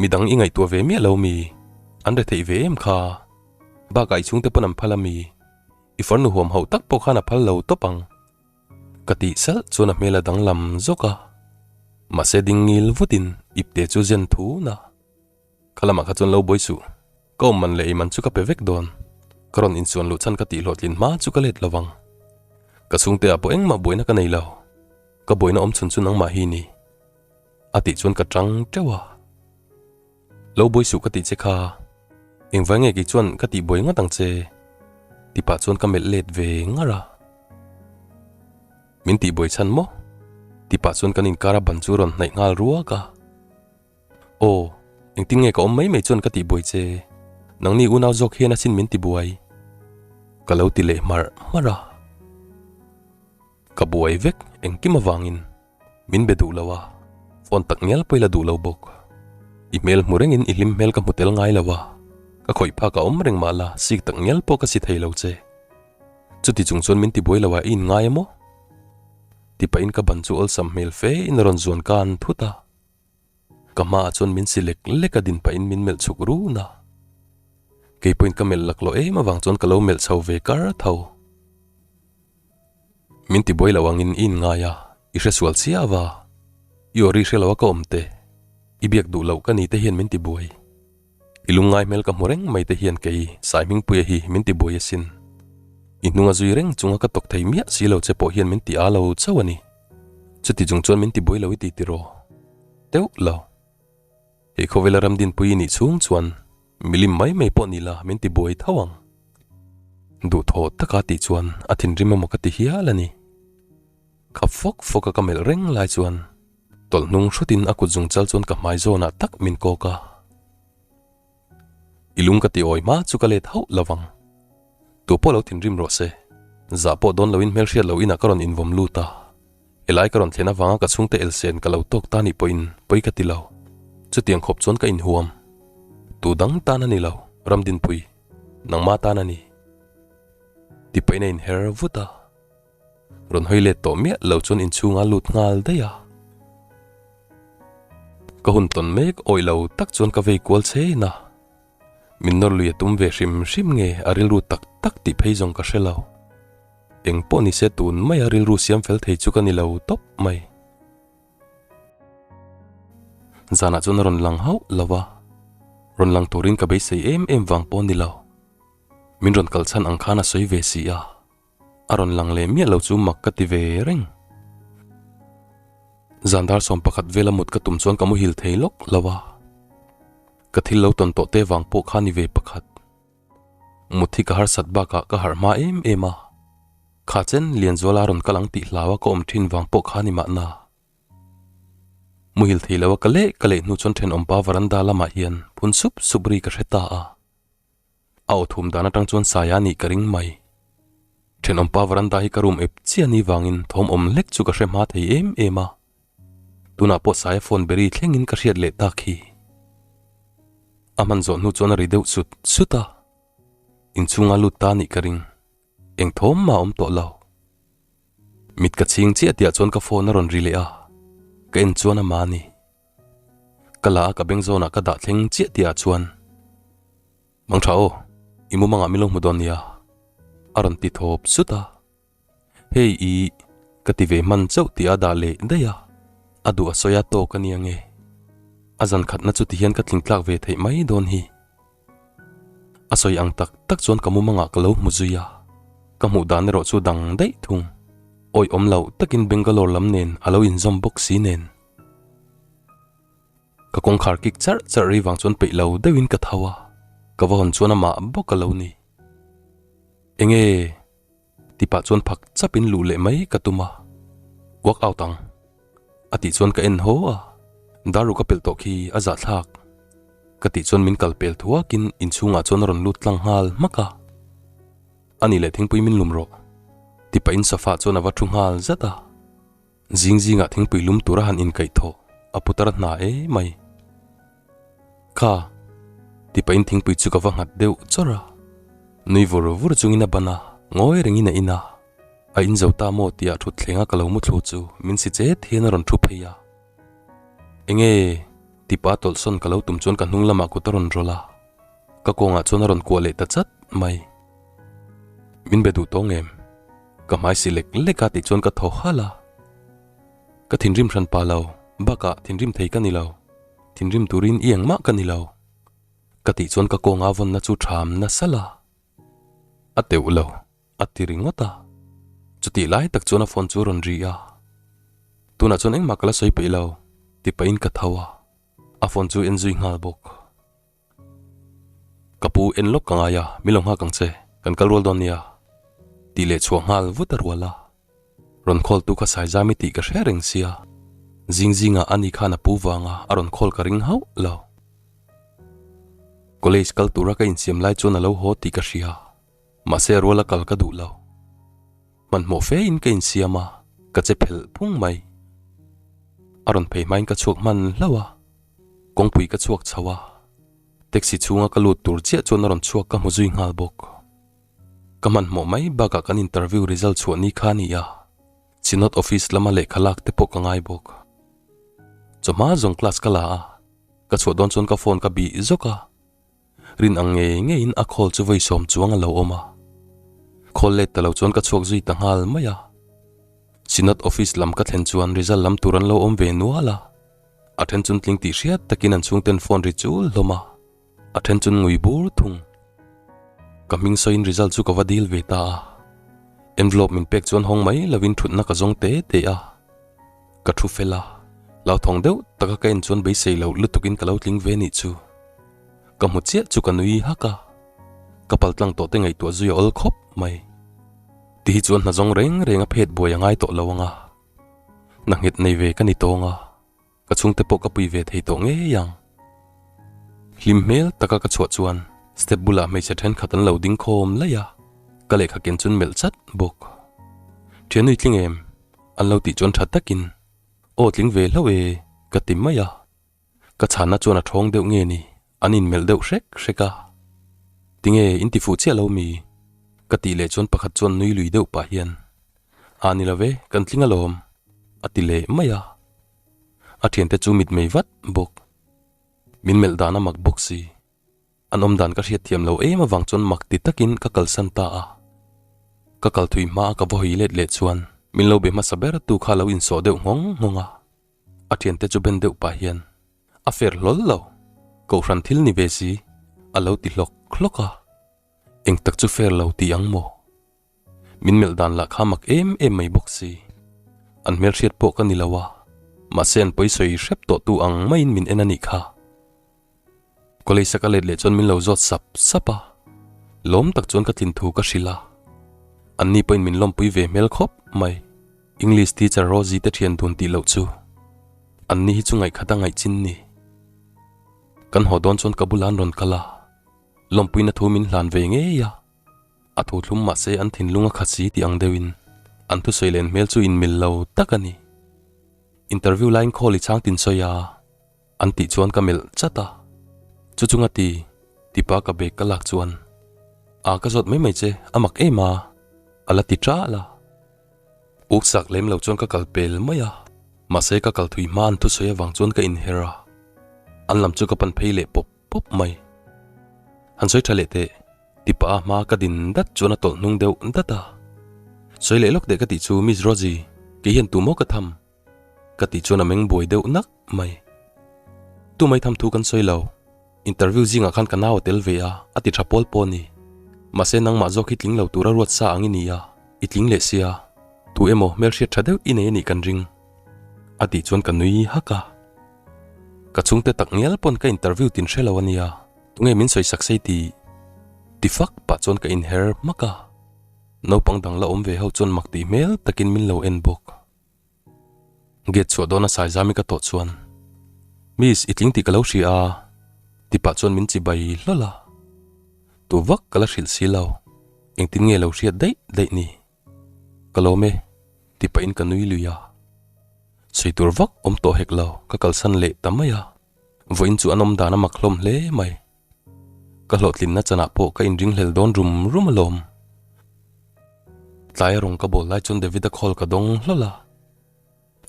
Midang i ngaihtuah ve miah lo mi? An re theih ve em kha? Bakah i chhungte pawn an phal a mi? I farnu huam hauh tak pawh khan a phal lo tawp ang. Ka tih salh chuan a hmel a danglam zawk a. Mahse ding ngil vutin ipte chu zen thun a. Kha lamah kha chuan lo buai suh. Ka awm man leh ei man chu ka pe vek dawn. Ka rawn insuan luh chhan ka tih hlawhtlin hma chu ka let lovang. Ka chhungte ah pawh engmah buaina ka nei lo. Ka buaina awm chhun chu nangmah hi ni. A tih chuan ka tang teuh a. Lo buai suh ka tih che kha. Engvai nge kei chuan ka tih buai ngawt ang che? Ti pah chuan ka melh let ve ngar a. Min tih buai chhan maw? Ti pah chuan kan inkar a ban chu rawn hnaih nghal ruak a. Aw, engtin nge ka awm mai mai chuan ka tihbuai che? Nangni unau zawk hian asin min tibuai. Ka lo ti leh hmarh hmarh a. Ka buai vek engkim avangin min be duh lo a, phone tak ngial pawh i la duh lo bawk. I hmel hmu rengin i hlim hmel ka hmu tel ngai lo a, ka khawih phak a awm reng mah la sik tak ngial pawh ka si thei lo che. Chuti chung chuan min tibuai lo a i inngai a maw? Ti pahin ka ban chu awlsam hmel fe in a rawn zuan kan thut a. Ka hmaah chuan min si lek lek a din pahin min melh chhuk run a. Kei pawhin ka melh laklawh em avang chuan ka lo melh chho ve kar tho. Min ti buai lo angin i inngai a, i hre sual chiah va. I aw ri hre lo a ka awm te, i biak duh loh ka ni te hian min ti buai. I lungngai hmel ka hmu reng mai te hian kei Saihmingpuia hi min ti buai asin. I hnung a zui reng chunga ka tawk thei miah si lo che pawh hian min ti â lo chauh a ni. Chuti chung chuan min ti buai lo i ti tiraw? Teuh lo. Hei khawvela ram dinpui i nih chhung chuan milim mai mai pawh ni la min ti buai tho ang. Duhthawh taka tih chuan a thinrim emaw ka ti hial a ni. Khap fawk fawk a ka melh reng lai chuan tawlh hnung hrutin a kut zungchal chuan ka hmai zawnah tak min kawk a. I lung ka ti awi hma chu ka let hauh lo vang. Tu pawh lo thinrim rawh se. Zah pawh dawn loin hmelhriat lo inah ka rawn invawm lut a. Helai ka rawn thlen avanga ka chhungte elsen ka lo tawk ta nih pawhin pawi ka ti lo. Chutiang khawp chuan ka inhuam. Tu dang tan a ni lo, Ramdinpui. Nangma tan a ni. Ti pahin a inher vut a. Rawn hawi let tawh miah lo chuan inchhunga lut nghal daih a. Ka hun tawn mek awih lo tak chuan ka vei kual chhen a. Min nawr lui a tum ve hrim hrim nge a rilru tak tak tih phei zawng ka hre lo. Eng pawh ni se tun maia rilru siam fel thei chu ka ni lo tawp mai. Zanah chuan a rawn lang hauh lo a, rawn lang turin ka beisei em em vang pawh a ni lo. Min rawn kal chhan ang khan a sawi ve si a. A rawn lang leh miah lo chu mak ka ti ve reng. Zan dar 11 vela mut ka tum chuan ka muhil thei lawk lo a. Ka thil lo tawn tawh te vang pawh kha ni ve pakhat. Mut hi ka harsat bakah ka harh hma em em a. Kha chen Lianzuala rawn kal ang tih hlau a ka awm thin vang pawh kha ni mahna. Muhil thei lo a ka leh ka leh hnu chuan thenawmpa varanda lamah hian phun sup sup ri ka hre ta a. A aw thum dan atang chuan Saia nih ka ring mai. Thenawmpa varanda hi ka room ep chiah ni vangin thawm awm hlek chu ka hre hma thei em em a. Tunah pawh Saia phone beri thlengin ka hriat leh tak hi. A hman zawh hnu chuan a ri deuh sut sut a. Inchhunga lut ta nih ka ring. Eng thawm mah a awm tawh lo. Mit ka chhing chiah tihah chuan ka phone a rawn ri leh a. Ka en chuan amah a ni. Ka la a ka beng zawnah ka dah thleng chiah tihah chuan Mang tha aw, i mumangah min lo hmu dawn nia a rawn ti thawp sut a. Hei i ka ti ve hman chauh tih a dah leh daih a. A duh a sawi a tawk a nia nge? A zan khatna chu tihian ka tling tlak ve theih mai dawn hi. A sawi ang tak tak chuan ka mumangah ka lo hmu zui a, ka hmuh dan erawh chu dang daih thung. Awih awm loh takin Bangalore lam nen a lo inzawm bawk si nen. Ka kawngkhar kik charh charh ri vang chuan peih lo deuhin ka tho a, ka va hawn chuan amah bawk a lo ni. Enge? Ti pah chuan phak chapin luh leh mai ka tum a, Walk out ang. A tih chuan ka en haw a, Daru ka pelh tawh khi a zahthlak. Ka tih chuan min kal pel thuakin inchhungah chuan a rawn lut tlang nghal hmak a. A nih leh thingpui min lum rawh. Ti pahin sofa chuan a va thu nghal zat a. Zing zingah thingpui lum tura han inkaih thawh a putar hna e mai. Kha, ti pahin thingpui chu ka va nghat deuh chawrh a. Nui vur vur chungin a ban a, ngawi rengin a in a. A in zo ta maw tih ah thutthleng a ka lo mu thlu chu min si chet hian a rawn thu phei a. Enge? ti pah tawlhsawn ka lo tum chuan ka hnung lamah kut a rawn rawlh a. Ka kawngah chuan a rawn kuah leh ta chat mai. Min be duh tawng em? Ka hmai si lek lek a tih chuan ka thaw halh a. Ka thinrim hran pa lo, bakah thinrim thei ka ni lo. Thinrim turin i engmah ka ni lo. Ka tih chuan ka kawnga vawnna chu ṭham nasa la. A teuh lo, a ti ringawt a. Chutih lai tak chuan a phone chu a rawn ri a. Tunah chuan engmah ka la sawi peih lo, ti pahin ka tho a. A phone chu en zui nghal bawk. Ka pu en lawk ka ngai a, min lo nghak ang che, kan kal rual dawn nia. Tih leh chhuah nghal vut a rual a. Rawn call tu kha Saizami tih ka hre reng sia. Zing zingah ani khan a pu vanga a rawn call ka ring hauh lo. College kal tura ka insiam lai chuan a lo haw tih ka hria. Mahse a ruala kal ka duh lo. Hmanhmawh fe in ka insiam a, ka che phelh phung mai. A rawn phei hmain ka chhuak hman hlauh a. Kawngpui ka chhuak chho a, taxi chhunga ka lut tur chiah chuan a rawn chhuak ka hmu zui nghal bawk. Ka hmanhmawh mai bakah kan interview result chhuah ni kha a ni a, Synod office lama lehkha lak te pawh ka ngai bawk. Chawhma zawng class ka la a, ka chhuah dawn chuan ka phone ka bih zawk a, Rin ang ngei ngeiin a call chu vawi sawm chuang a lo awm a. Call let ta lo chuan ka chhuak zui ta nghal mai a. Synod office lam ka thlen chuan result lam tur an lo awm ve nual a. A then chun tling tih hriat takin an chhungten phone ri chul hlawm a, a then chun ngui bur thung. Ka hming sawiin result chu ka va dil ve ta a. Envelope min pek chuan hawng mai lovin thutna ka zawng te te a. Ka thu fel a, hlauthawng deuh taka ka en chuan beisei loh lutukin ka lo tling ve nih chu. Ka hmu chiah chu ka nui hak a, ka paltlang tawh te ngaihtuah zui a awl khawp mai. Ti hi chuan hna zawng reng reng a phet buai a ngai tawh lo ang a. Hna nghet nei ve ka ni tawng a, ka chhungte pawh ka pui ve thei tawh ngei ang. Hlim hmel taka ka chhuah chuan step bulah hmeichhe thenkhat an lo ding khawm laih a, ka lehkha ken chun melh chat bawk. Thianui tling em? An lo tih chuan tha takin, Aw tling ve hlauh e, ka ti mai a. Ka chhanna chuan a thawng deuh nge ni, an inmelh deuh hrek hrek a. Tinge in ti fuh chiah lo mi? Ka tih leh chuan pakhat chuan nui lui deuh pah hian, A ni lo ve, kan tling alawm, a ti leh mai a. A thiante chu mitmei vat bawk. Min melh dan a mak bawk si. An awm dan ka hriat thiam lo em avang chuan mak ti takin ka kalsan ta a. Ka kal thui hma a ka va hawi let leh chuan min lo be hmasa ber tu kha lo insawh deuh nghawng nghawng a. A thiante chu ben deuh pah hian a fer hlawl lo, kohhran thil ni ve si a lo ti hlawk hlawk a. Eng tak chu fer lo ti ang maw? Min melh dan lah kha mak em em mai bawk si. An hmelhriat pawh ka ni lo a, mahse an pawi sawi hrep tawh tu ang maiin min en a nih kha. College a ka let leh chuan min lo zawt sap sap a, lawm tak chuan ka tlin thu ka hrilh a. Anni pawhin min lawmpui ve hmel khawp mai. English teacher Rosie te thian dun tih loh chu anni hi chu ngaihkhat a ngaihchin ni. Kan haw dawn chuan ka bulah an rawn kal a, lawmpuina thu min hlan ve ngei a. A thu thlum mahse an thinlung a khat si tih ang deuhin an thusawi len hmel chu inmil lo tak a ni. Interview laiin call i chhang tin sawi a. An tih chuan ka melh chat a, chu chunga ti tipa ka bag ka lak chuan a ka zawt mai mai che a mak em a, a la ti ṭal a. Uk sak lem lo chuan ka kal pel mai a, mahse ka kal thui hma an thusawi avang chuan ka inher a, an lam chu ka pan phei leh pawp pawp mai. Han sawi ṭha leh teh, tipa a hma ka din dat chuan a tawlh hnung deuh dat a. Sawi leh lawk teh ka tih chu Miss Rosie, kei hian tu maw ka tham? Ka tih chuan a meng buai deuh nak mai. Tu mai tham thu kan sawi lo. Interview zingah khan ka nau a tel ve a, a ti tha pawl pawh a ni. Mahse nangmah zawk hi tling lo tura ruat sa ang i ni a, i tling leh sia. Tu emaw hmelhriat tha deuh i nei a nih kan ring. A tih chuan ka nui hak a. Ka chhungte tak ngial pawn ka interview tin hre lo a nia, tunge min sawi sak sei tih? Ti fak pah chuan ka inher hmak a. Naupang dang la awm ve ho chuan mak tih hmel takin min lo en bawk. Gate chhuah dawna Saizami ka tawh chuan, Miss, i tling tih ka lo hria a, ti pah chuan min chi bai hlawl a. Tu vak ka la hrilh si lo, engtin nge lo hriat daih daih ni? Ka lawm e, ti pahin ka nui lui a. Sawi tur vak awm tawh hek lo, ka kalsan leh ta mai a. Vawiin chu an awm dan a mak hlawm hle mai. Ka hlawhtlinna chanah pawh ka inringhlel dawn rum rum alawm. Tlaia rawng ka bawl lai chuan David-a call ka dawng hlawl a,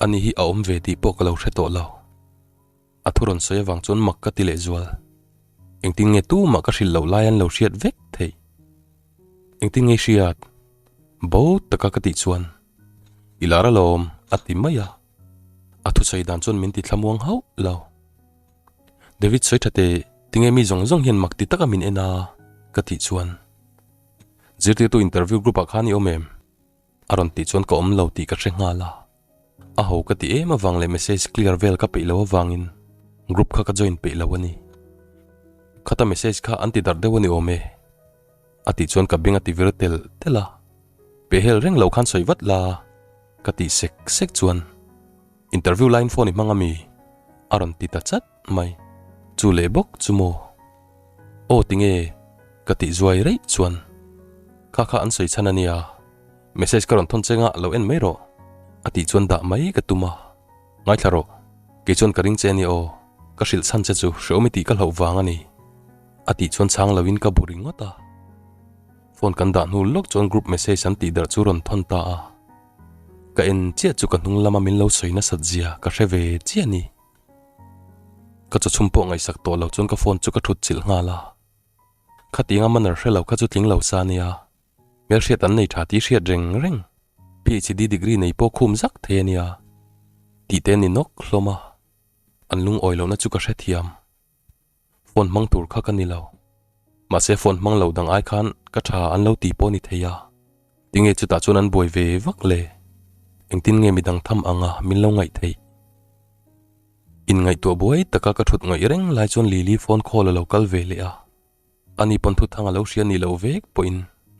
ani hi a awm ve tih pawh ka lo hre tawh lo. A thu rawn sawi avang chuan mak ka ti lehzual. Engtin nge tumah ka hrilh loh lai an lo hriat vek theih? Engtin nge i hriat? Bo taka ka tih chuan, I lar alawm, a ti mai a. A thusawi dan chuan min ti thlamuang hauh lo. David sawi tha teh, tinge mi zawng zawng hian mak ti taka min en a? ka tih chuan Zirtirtu interview group ah khan i awm em? A rawn tih chuan ka awm lo tih ka hre nghal a. A ho ka ti em avang leh message clear vel ka peih lo avangin group kha ka join peih lo a ni. Khata message kha an ti darh deuh a ni awm e. A tih chuan ka beng a ti vir tel tel a. Pehhel reng lo khan sawi vat la ka tih sek sek chuan Interview laiin phone i hmang a mi? A rawn ti ta chat mai. Chu leh bawk chu maw? Aw tinge? Ka tih zuai reih chuan kha kha an sawi chhan a nia, message ka rawn thawn che nga lo en mai rawh a tih chuan dah mai ka tum a. Ngaithla rawh, kei chuan ka ring che a nia aw, ka hrilh chhan che chu hreawm i tih ka hlauh vang a ni a tih chuan chhang loin ka bu ringawt a. Phone kan dah hnu lawk chuan group message an tih darh chu rawn thawn ta a. Ka en chiah chu ka hnung lama min lo sawi nasat zia ka hre ve chiah a ni. Ka chawchhum pawh ngaihsak tawh lo chuan ka phone chu ka thut chilh nghal a. Khatianga manner hre lo kha chu tling lo sa nia. Hmelhriat an nei tha tih hriat reng reng. PhD degree nei pawh khum zak thei a nia. Tih te ni nawk hlawm a. An lungawi lohna chu ka hrethiam. Phone hmang tur kha ka ni lo. Mahse phone hmang lo dang ai khan ka tha an lo ti pawh ni thei a. Tinge chutah chuan an buai ve vak le? Engtin nge midang tham anga min lo ngaih theih? Inngaihtuah buai taka ka thut ngaih reng lai chuan Lily phone call a lo kal ve leh a. Ani pawn thuthang a lo hria ni lo vek pawhin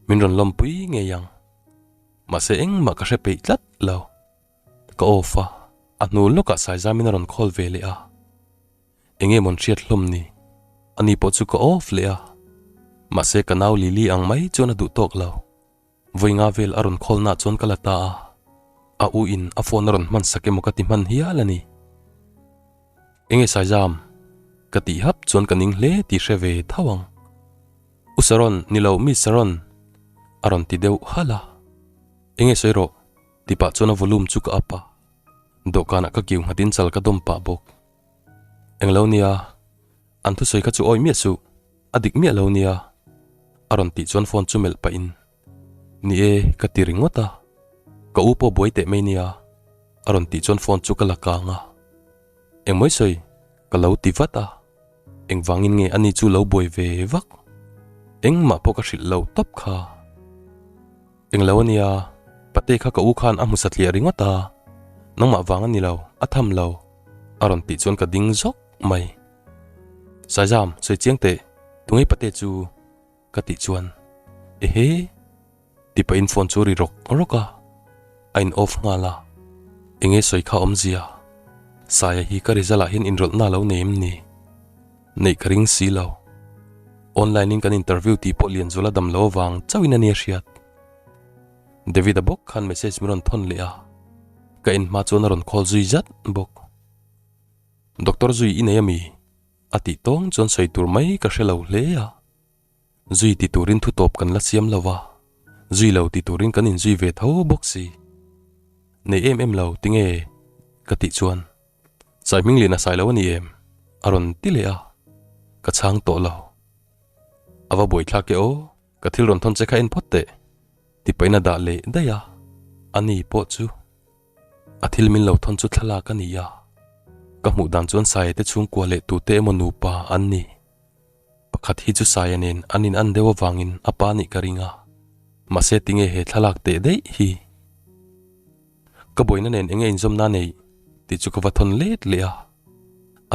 min rawn lawmpui ngei ang. Mahse engmah ka hre peih tlat lo. Ka off a, a hnu lawkah Saizamin a rawn call ve leh a. Enge mawn hriat hlawm ni? Ani pawh chu ka off leh a. Mahse ka nau Lily ang mai chuan a duh tawk lo. Vawi nga vel a rawn call nah chuan ka la ta a. A u in a phone a rawn hman sak emaw ka ti hman hial a ni. Enge Saizam? Ka tih hap chuan ka ning hle tih hre ve tho ang. U Saron, ni lo Miss Saron! A rawn ti deuh halh a. Enge sawi rawh? Ti pah chuan a volume chu ka up a. Dawhkanah ka kiu nghatin chal ka dawm pah bawk. Englo nia, an thusawi kha chu awi miah suh, a dik miah lo nia, a rawn tih chuan phone chu melh pahin, Ni e, ka ti ringawt a, ka u pawh buai teh mai nia, a rawn tih chuan phone chu ka la kang a. Engmawi sawi, ka lo ti vat a, engvangin nge ani chu lo buai ve vak? Engmah pawh ka hrilh lo tawp kha. Englo a nia, pate kha ka u khan a hmu satliah ringawt a, nangmah vang a ni lo, a tham lo, a rawn tih chuan ka ding zawk mai. Saizam, sawi chiang teh, tunge pate chu? ka tih chuan, Ehe! ti pahin phone chu a ri rawk rawk a, a in off nghal a, enge sawi kha awmzia? Saia hi ka result ah hian inrawlhna a lo nei em ni? Neih ka ring si lo. Online in kan interview tih pawh Lianzuala dam lo avang chauhin a nia hriat. David-a bawk khan message min rawn thawn leh a, ka en hma chuan a rawn call zui zat bawk. Doctor zui i nei a mi? A tih tawng chuan sawi tur mai ka hre lo hle a. Zui ti turin thu tawp kan la siam lo va, zui lo ti turin kan inzui ve tho bawk si. Nei em em lo tinge? Ka tih chuan. Sai hming lian a sai lo a ni em? A rawn ti leh a, ka chhang tawh lo. A va buaithlak e aw, ka thil rawn thawn che kha en phawt teh, ti pahin a dah leh daih a, ani pawh chu. A thil min lo thawn chu thlalak a ni a, ka hmuh dan chuan Saia te chhungkua leh tute emaw nupa an ni. Pakhat hi chu Saia nen an in an deuh avangin a pa nih ka ring a, mahse tinge he thlalak teh daih hi? Ka buaina nen enge inzawmna neih tih chu ka va thawn let leh a,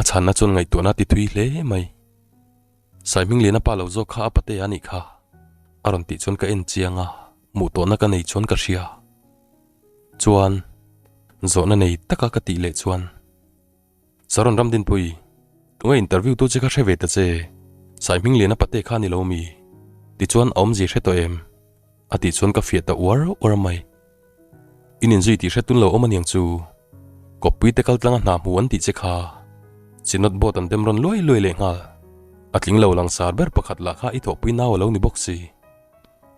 a chhanna chuan ngaihtuahna a ti thui hle mai. Saihmingliana pa lo zawk kha a pate a nih kha a rawn tih chuan ka en chiang a, hmuh tawhna ka nei chuan ka hria. Chuan zawhna nei taka ka tih leh chuan Saron Ramdinpui, tunge interview tu che kha hre ve ta che, Saihmingliana pate kha a ni lo mi? Tichuan a awmzia hre tawh em? A tih chuan ka fiah ta uar uar mai. In inzui tih hre tun lo awm aniang chu. Kawppui te kal tlanga hna hmu an tih che kha. Synod board an dem rawn luai luai leh nghal. A tling lo langsar ber pakhat lah kha i thawhpui nau a lo ni bawk si.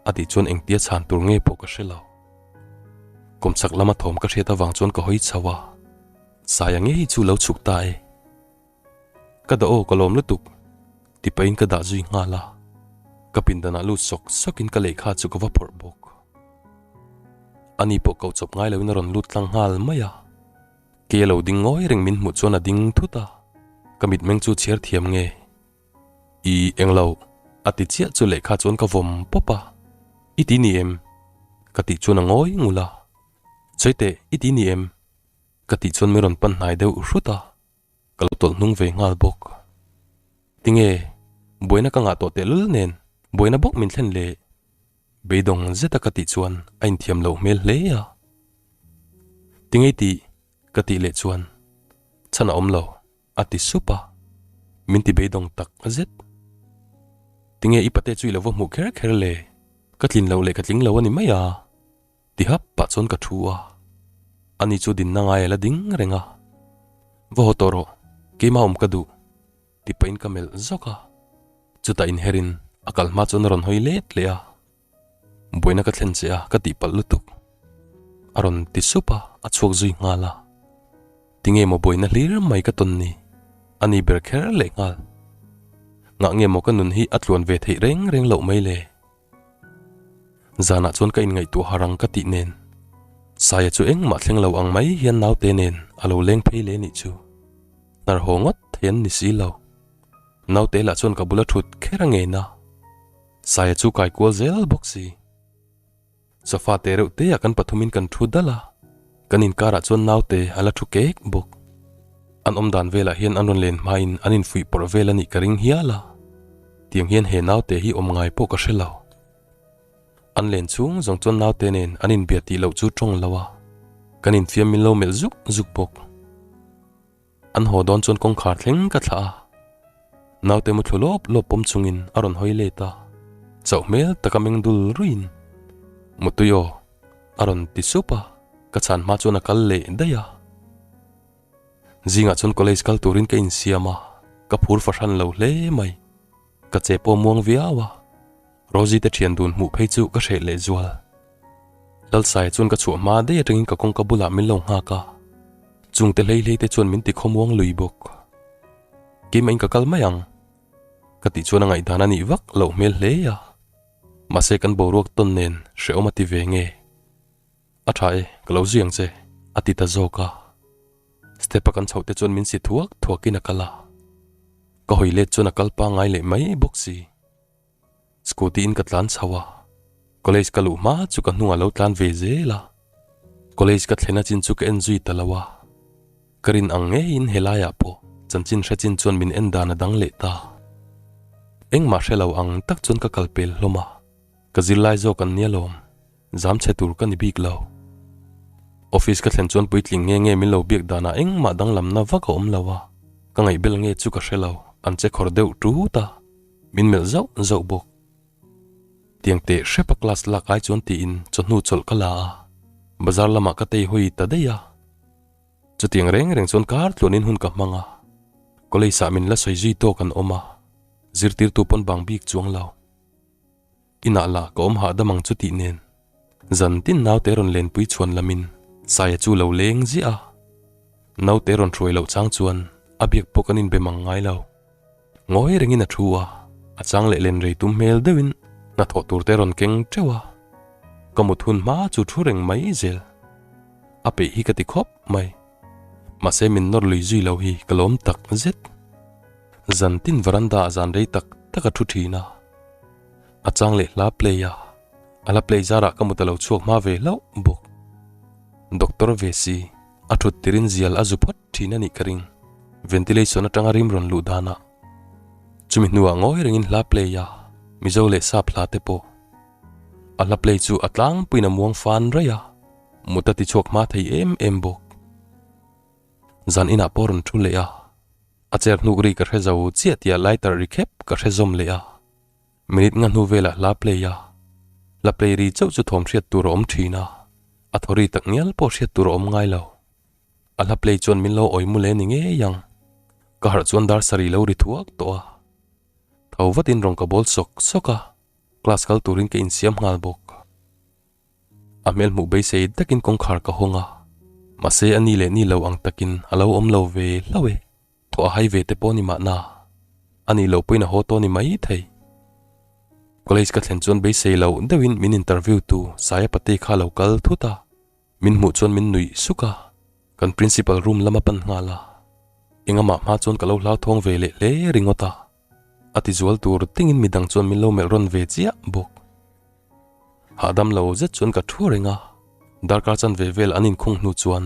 A tih chuan engtia chhan tur nge pawh ka hre lo. Kawmchhak lama thawm ka hriat avang chuan ka hawi chho a. Saia ngei chu lo chhuk ta e. Ka dah aw ka lawm lutuk ti pahin ka dah zui nghal a, ka pindanah lut sawk sawkin ka lehkha chu ka va phawrh bawk. Ani pawh koh chawp ngai loin a rawn lut tlang nghal mai a, kei a lo ding ngawi reng min hmuh chuan a ding thut a, ka mitmeng chu chhiar thiam nge? I englo a ti chiah chu lehkha chuan ka vawm pawp a, I ti ni em? Ka tih chuan a ngawi ngul a, Sawi teh i ti ni em? Ka tih chuan min rawn pan hnai deuh hrut a. Ka lo tawlh hnung ve nghal bawk. Tinge, buaina ka ngah tawh tehlul nen buaina bawk min thlen le? Beidawng zeta ka tih chuan a inthiam loh hmel hle a. Tinge i tih? Ka tih leh chuan chhan a awm lo a ti sup a, min ti beidawng tak zet. Tinge i pate chu i lo va hmuh kher kher le? Ka tlin loh leh ka tling lo a ni mai a. Ti hap pah chuan ka thu a, ani chu dinna ngai a la ding reng a. Va haw tawh rawh, keimah awm ka duh, ti pahin ka melh zawk a. Chutah inherin a kal hma chuan a rawn hawi let leh a, Buaina ka thlen che a, ka tihpalh lutuk, a rawn ti sup a, a chhuak zui nghal a. Tinge maw buaina hlir mai ka tawn ni? A ni ber kher leh nghal. Ngah nge maw ka nun hi a tluan ve theih reng reng loh mai le? Zanah chuan ka inngaihtuah har ang ka tih nen Saia chu engmah thleng lo ang mai hian naute nen a lo leng phei leh nih chu. Hnar haw ngawt thei an ni si lo. Naute lah chuan ka bula thut kher a ngen a, Saia chu kai kual zel bawk si. Sofa te reuh te ah kan pathumin kan thu dal a, kan inkarah chuan naute a la thu kek bawk. An awm dan velah hian an rawn len hmain an infuih pawrh vel a nih ka ring hial a, tiang hian he naute hi awm ngai pawh ka hre lo. An len chhung zawng chuan naute nen an inbia tih loh chu tawng lo a, kan infiam min lo melh zuk zuk bawk. An haw dawn chuan kawngkhar thleng ka thlah a, naute mu thlu lawp lawp pawm chungin a rawn hawi let a, chauh hmel taka meng dul ruiin, Mutui aw, a rawn ti sup a, ka chhan hma chuan a kal leh daih a. Zingah chuan college kal turin ka insiam a, ka phur fahran lo hle mai. Ka che pawh muang viau a, Rosie te thian dun hmuh phei chu ka hreh leh zual. Lalsaia chuan ka chhuah hma daih atangin ka kawngka bulah min lo nghak a, chungte hlei hlei te chuan min ti khawmuang lui bawk. Keimah in ka kal mai ang, ka tih chuan a ngaihdan a nih vak loh hmel hle a, mahse kan boruak tawn nen hrehawm a ti ve nge. A tha e, ka lo zui ang che, a ti ta zawk a. Step a kan chhoh te chuan min si thuak thuakin a kal a, ka hawi let chuan a kal pangngai leh mai bawk si. Scooty in ka tlan chho a, college ka luh hma chu ka hnungah lo tlan ve zel a, college ka thlen a chin chu ka en zui ta lo a, ka rin ang ngeiin helaiah pawh chanchin hre chin chuan min en dan a dang leh ta. Engmah hre lo ang tak chuan ka kal pel hlawm a, ka zirlai zawk an nia lawm, zam chhe tur ka ni bik lo. Office ka thlen chuan puitling nge nge min lo biak danah engmah danglamna vak a awm lo a, ka ngaihbel nge chu ka hre lo, an che khawr deuh tut a. Min melh zauh zauh bawk. Tiang teh hrepa class lak ai chuan tiin chawhnu chawlh ka la a, bazar lamah ka tei hawi ta daih a. Chutiang reng reng chuan kar tluanin hun ka hmang a, college ah min la sawi zui tawk an awm a, zirtirtu pawn bang bik chuang lo. Inah lah ka awm hahdam ang chu tih nen, zan tin naute rawn lenpui chhuan lamin Saia chu lo leng ziah a, naute rawn hruai loh chang chuan a biak pawh kan inbe mang ngai lo. Ngawi rengin a thu a, a chang leh len rei tum hmel deuhin hnathawh tur te rawn keng teuh a, ka mut hun hma chu thu reng mai zel. A peih hi ka ti khawp mai. Mahse min nawr lui zui lo hi ka lawm tak zet. Zan tin veranda ah zan rei tak tak a thu thin a. A chang leh hla play a, a hla play zarah ka mut a lo chhuak hma ve hlauh bawk. Doctor ve si, a thut tirin zial a zu phawt thin a nih ka ring. Ventilation atanga rim rawn luh danah. Chumi hnuah ngawi rengin hla play a, Mizo leh Sap hla te pawh. A hla play chu a tlangpuiin a muang fan raih a, mut a ti chhuak hma thei em em bawk. Zan inah pawh rawn thu leh a, a chair hnuk ri ka hre zo chiah tih lighter ri khep ka hre zawm leh a. Minute nga hnu velah hla play a, hla play ri chauh chu thawm hriat tur a awm thin a, a thaw ri tak ngial pawh hriat tur a awm ngai lo. A hla play chuan min lo awi mu le ni ngei ang. Ka harh chuan dar sarih lo ri thuak tawh a. Tho vatin rawn ka bawl sawk sawk a, class kal turin ka insiam nghal bawk. A hmel hmuh beisei takin kawngkhar ka hawng a, mahse a ni leh ni lo ang takin a lo awm lo ve hlauh e. Thaw a hai ve te pawh ni mahna, a nih loh pawhin a haw tawh ni mai thei. College ka thlen chuan beisei loh deuhin min interview tu Saya Pate kha a lo kal thut a. Min hmuh chuan min nuih suk a, kan principal room lam a pan nghal a. Engamah hma chuan ka lo hlauthawng ve leh hle ringawt a. A ti zual tur tingin midang chuan min lo melh rawn ve chiah bawk. Hahdam lo zet chuan ka thu reng a, darkar chanve vel an inkhung hnu chuan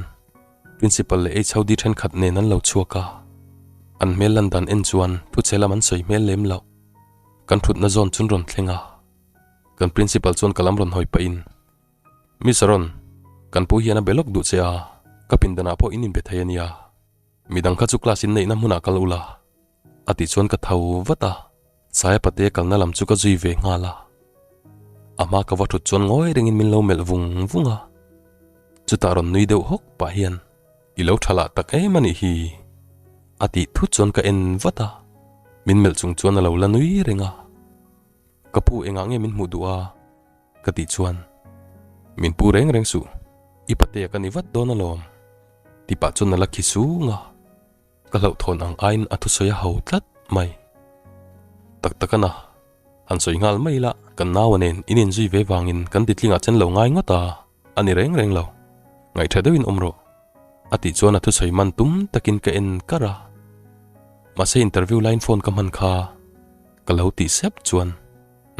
Principal leh HOD thenkhat nen an lo chhuak a, an hmel lan dan en chuan thuchhe lam an sawi hmel lem loh. Kan thutna zawn chun rawn thleng a, kan Principal chuan ka lam rawn hawi pahin, Miss Ron, kan pu hian a be lawk duh che a, ka pindanah pawh in inbe thei a nia. Midang kha chu class in neihna hmunah kal ula. A tih chuan ka tho vat a, Saia pate kalna lam chu ka zui ve nghal a. A hma ka va thut chuan ngawi rengin min lo melh vung vung a. Chutah rawn nui deuh hawk pah hian, I lo tha lah tak em a nih hi. A tih thut chuan ka en vat a, min melh chung chuan a lo la nui reng a. Ka pu engah nge min hmuh duh a? Ka tih chuan, Min pu reng reng suh, i patea ka ni vat dawn alawm. Ti pah chuan a la khi sung a. Ka hlauhthawn ang aiin a thusawi a ho tlat mai. Tak tak a na, han sawi nghal mai ila kan naua nen in inzui ve vangin kan titlingah chen lo ngai ngawt a, a ni reng reng lo. Ngaihṭha deuhin awm rawh. A tih chuan a thusawi man tum takin ka en kar a. Mahse interview laiin phone ka hman kha ka lo tih sep chuan,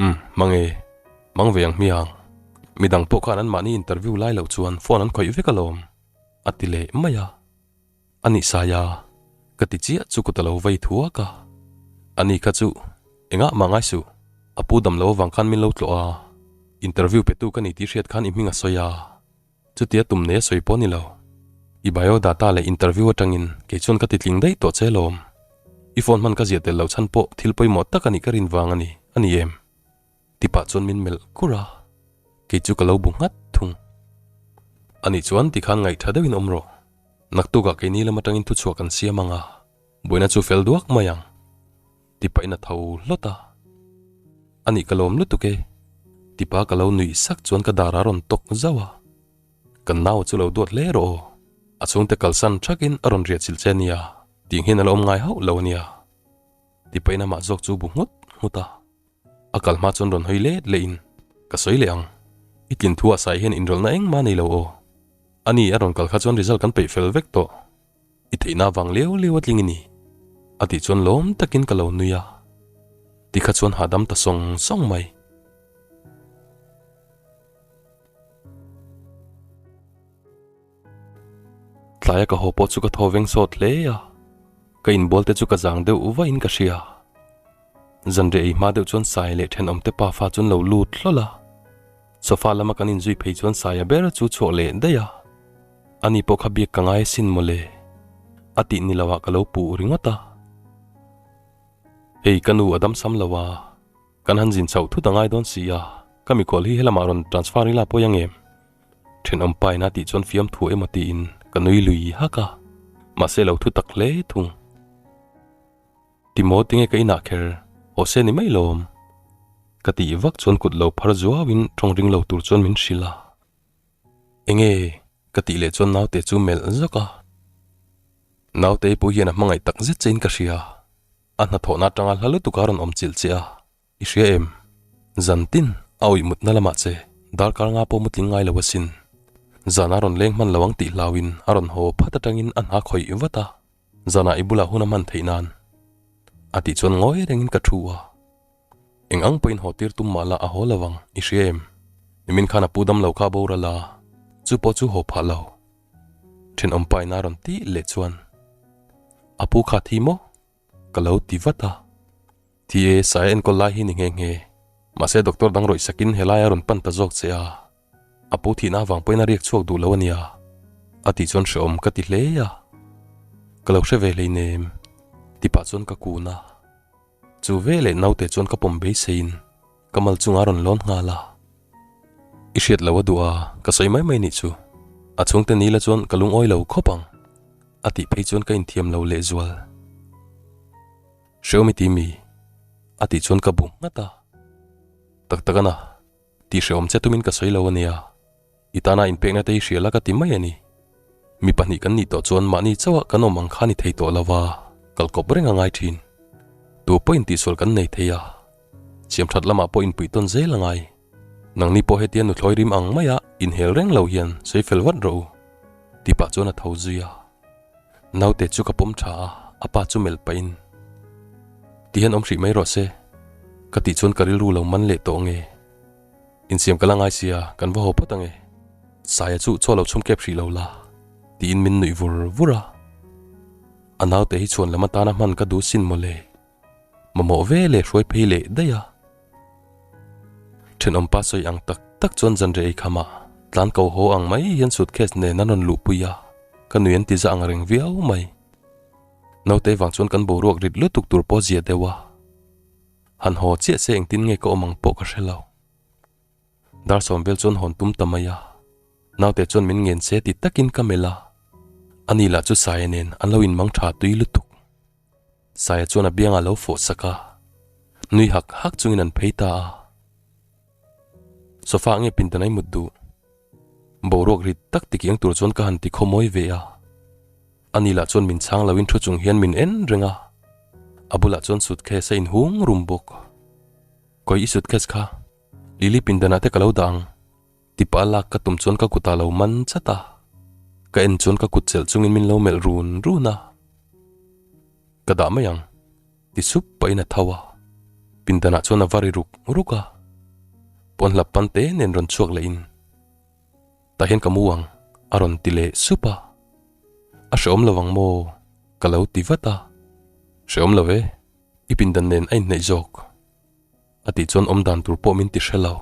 Umm, mang e, mang ve ang hmiang. Midang pawh khan anmahni interview lai loh chuan phone an khawih vek alawm, a ti leh mai a. A nih Saia, ka ti chiah chu kut a lo vei thuak a. A ni kha chu engah mah ngai suh, a pu dam lo avang khan min lo tlawh a, interview pe tu ka ni tih hriat khan i hming a sawi a, chutia tum nei a sawi pawh a ni lo. I biodata leh interview atangin kei chuan ka ti tling daih tawh che lawm. I phone hman ka ziah tel lo chhan pawh thil pawimawh tak a nih ka rin vang a ni, a ni em? Ti pah chuan min melh kur a, kei chu ka lo bu nghat thung. Ani chuan tikhan ngaihtha deuhin awm rawh. Naktukah keini lam atangin thuchhuah kan siam ang a, buaina chu fel duak mai ang. Ti pahin a tho hlawt a. Ani ka lawm lutuk e. Tipa ka lo nuih sak chuan ka dar a rawn tawk zauh a. Kan nau chu lo duat hle rawh aw. A chhungte kalsan thakin a rawn riah chilh che ania, tih hian a la awm ngai hauh lo ania. Ti pahin amah zawk chu bu nghut nghut a. A kal hma chuan rawn hawi let leh in, Ka sawi leh ang. I tlin thu ah sai hian inrawlhna engmah nei lo aw. Ani a rawn kal kha chuan result kan peih fel vek tawh. I theihna vang liau liau a tling i ni. A tih chuan lawm takin ka lo nui a. Tikha chuan hahdam ta sawng sawng mai. Tlaia ka haw pawh chu ka thaw veng sawt hle a, ka inbual te chu ka zang deuh vahin ka hria. Zanriah ei hma deuh chuan Sai leh thenawmte pafa chuan lo lut hlawl a, sofa lama kan inzui phei chuan Saia ber chu chhuah leh daih a, ani pawh kha biak ka ngai asin mawle, a tih ni loah ka lo puh ringawt a. Hei ka nu a dam sam lo a. Kan han zin chhoh thut a ngai dawn si a, ka mikhual hi helamah rawn transfer ila pawi ang em? Thenawm pa ina tih chuan fiamthu emaw tiin ka nui lui hak a, mahse lo thu tak hle thung. Timaw tinge ka inah kher haw se ni mai lawm? Ka tih vak chuan kut lo phar zuauin tawng ring lo tur chuan min hrilh a. Enge ka tih leh chuan naute chu melh zawk a. Naute pawh hian a hmangaih tak zet chein ka hria. A hnathawhna atanga hla lutuk a rawn awm chilh che a, i hria em? Zan tin a awih mutna lamah che darkar nga pawh mutling ngai lo asin. Zan a rawn leng hman lo ang tih hlauin a rawn haw phat atangin a hna khawih vat a, zanah i bulah hun a hman theih nan a tih chuan ngawi rengin ka thu a. Eng ang pawhin haw tir tum mah la a haw lo ang, i hria em? Nimin khan a pu dam lo kha a boral a, chu pawh chu haw phah lo. Thenawm pa in a rawn tih leh chuan a pu kha thi maw? Ka lo ti vat a. Thi e, Saia enkawl lai hi ni nghe nghe. Mahse doctor dang rawih sakin helai a rawn pan ta zawk che a. A pu thihna avang pawhin a riak chhuak duh lo a nia. A tih chuan hrehawm ka ti hle a. Ka lo hre ve hleinem. Ti pah chuan ka kun a. Chu veleh naute chuan ka pawm beiseiin ka mal chungah a rawn lawn nghal a. I hriat lo a duh a, ka sawi mai mai nih chu. A chhungte ni la chuan ka lungawi lo khawp ang. A tih phei chuan ka inthiam lo lehzual. Hrehawm i ti mi? A tih chuan ka bu nghat a. Tak tak a na, tih hrehawm che tumin ka sawi lo a nia. I tana inpekna te hi hria la ka ti mai a ni. Mi pahnih kan nih tawh chuan mahni chauha kan awm ang kha ni thei tawh lo va, kal kawp reng a ngai thin. Tu pawhin tihsual kan nei thei a, siam that lamah pawh inpuih tawn zel a ngai. Nangni pawh hetia nuthlawi rim ang maia inhel reng lo hian sawi fel vat rawh u, ti pah chuan a tho zui a. Naute chu ka pawm tha a, a pa chu melh pahin, Ti hian awm hrih mai rawh se, ka tih chuan ka rilru lo man leh tawh nge. Insiam ka la ngai sia, kan va haw phawt ange. Saia chu chaw lo chhum kep hrih lo la, tiin min nuih vur vur a. A naute hi chhuan lam atana hman ka duh sin mawle. Mamawh ve leh hruai phei leh daih a. Thenawm pa sawi ang tak tak chuan zanreh ei khamah tlan ko haw ang mai hian suitcase nen an rawn luhpui a, ka nui an ti za ang reng viau mai. Naute vang chuan kan boruak rit lutuk tur pawh zia deuh a. Han haw chiah se engtin nge ka awm ang pawh ka hre lo. Dar sawm vel chuan hawn tum ta mai a, naute chuan min ngen se ti takin ka melh a, ani lah chu Saia nen an lo inmang tha tui lutuk. Saia chuan a biangah lo fawh sak a, nui hak hak chungin an phei ta a. Sofa ah nge pindan a i mut duh? Boruak rit tak tikiang tur chuan ka han ti khawmawi ve a. Ani lah chuan min chhang loin thu chung hian min en reng a, a bulah chuan suitcase a inhung rum bawk. Kawi i suitcase kha Lily pindanah te ka lo dah ang ti pah a lak ka tum chuan ka kutah lo man chat a, ka en chuan ka kut chelh chungin min lo melh run run a. Ka dah mai ang ti sup pahin a tho a, pindanah chuan a va ri ruk ruk a, pawnhlap pan te nen rawn chhuak lehin. Tah hian ka mu ang, a rawn ti leh sup a. A hrehawm lo ang maw? Ka lo ti vat a. Hrehawm lo e, i pindan nen a inhnaih zawk. A tih chuan awm dan tur pawh min ti hre lo.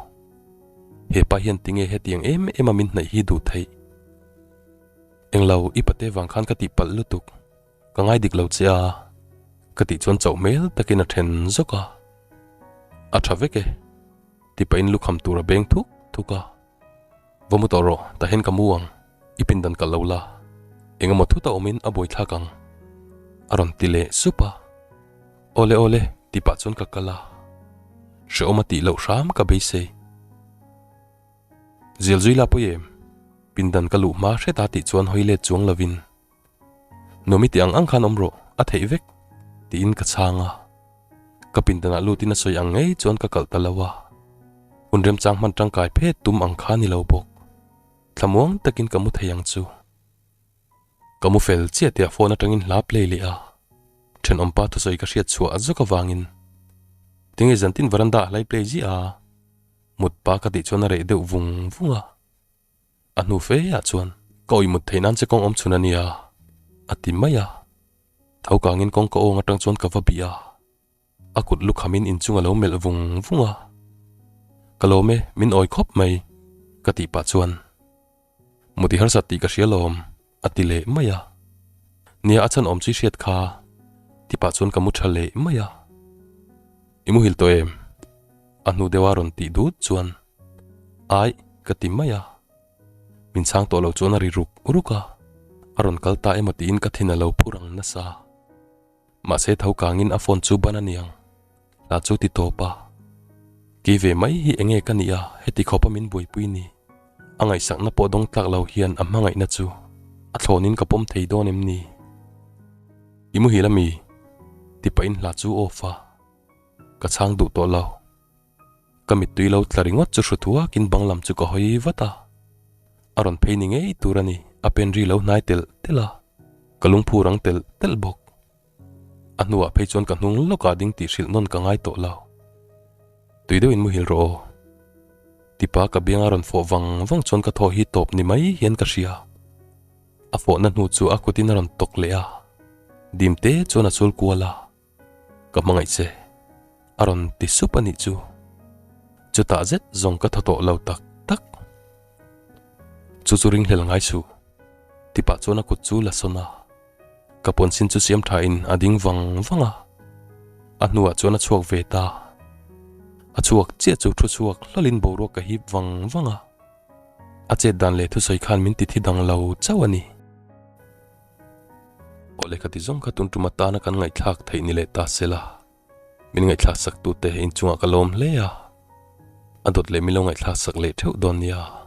He pa hian tinge hetiang em em a min hnaih hi duh theih? Englo, i pate vang khan ka tihpalh lutuk. Ka ngai dik lo che a, ka tih chuan chauh hmel takin a then zawk a. A tha vek e, ti pahin lukham tur a beng thuk thuk a. Va mu tawh rawh, tah hian ka mu ang, i pindan kalh lo la, eng emaw thut a awmin a buaithlak ang, a rawn ti leh sup a. Awle awle, ti pah chuan ka kal a, hrehawm a tih loh hram ka beisei. Zial zui la pawi em? Pindan ka luh hma hret a tih chuan hawi let chuang lovin, Nuam i tih ang ang khan awm rawh, a theih vek, tiin ka chhang a. Ka pindanah lutin a sawi ang ngei chuan ka kalh ta lo a. Hun remchang hman tangkai phet tum ang kha ni lo bawk. Thlamuang takin ka mu thei ang chu. Ka mu fel chiah tih ah phone atangin hla play leh a. Thenawmpa thusawi ka hriat chhuah zawk avangin tinge zantin veranda ah hlai play ziah a, mut pa ka tih chuan a reh deuh vung vung a. A hnu fe ah chuan ka awih mut theih nan che kawng awm chhun a nia, a ti mai a. Tho kangin kawngka awng atang chuan ka va bih a, a kut lukhamin inchung a lo melh vung vung a. Ka lawm e, min awi khawp mai, ka tih pah chuan Muti harsat tih ka hria lawm, a ti leh mai a. Nia a chhan awm chu i hriat kha, ti pah chuan ka mu tha leh mai a. I muhil tawh em? A hnu deuha rawn tih dut chuan Aih, ka ti mai a. Min chhang tawh lo chuan a ri ruk ruk a, a rawn kal ta emaw tiin ka thin a lo phur ang nasa. Mahse tho kangin a phone chu ban a niang, hla chu ti tawp a. Kei ve mai hi enge ka nih a, heti khawpa min buaipui ni. A ngaihsakna pawh dawng tlak lo hian a hmangaihna chu a thlawnin ka pawm thei dawn em ni? I muhil a mi? Ti pahin hla chu off a, ka chhang duh tawh lo. Ka mittui lo tla ringawt chu hru thuakin bang lam chu ka hawi vat a. A rawn phei ni ngei tur a ni, a pen ri lo hnai telh telh a, ka lungphu rang telh telh bawk. A hnuah phei chuan ka hnung lawkah ding tih hrilh nawn ka ngai tawh lo. Tui deuhin muhil rawh aw. Tipa ka bianga rawn fawh vang vang chuan ka thaw hi tawp ni mai hian ka hria. A fawhna hnu chu a kutin a rawn tawk leh a, dim te chuan a chul kual a. Ka hmangaih che, a rawn ti sup a nih chu. Chutah zet zawng ka thaw tawh lo tak tak. Chu chu ringhlel ngai suh, tipah chuan a kut chu la sawn a. Ka pawnsin chu siam tha in a ding vang vang a, a hnuah chuan a chhuak ve ta. A chhuak chiah chu thu chhuak hlawlin boruak ka hip vang vang a, a chet dan leh thusawi khan min ti thi dang lo chauh a ni. Aw lehkha ti zawng kha tun tum atana kan ngaihthlak theih ni leh ta se la, min ngaihthlak sak tute inchungah ka lawm hle a, a dawt leh min lo ngaihthlak sak leh theuh dawn nia.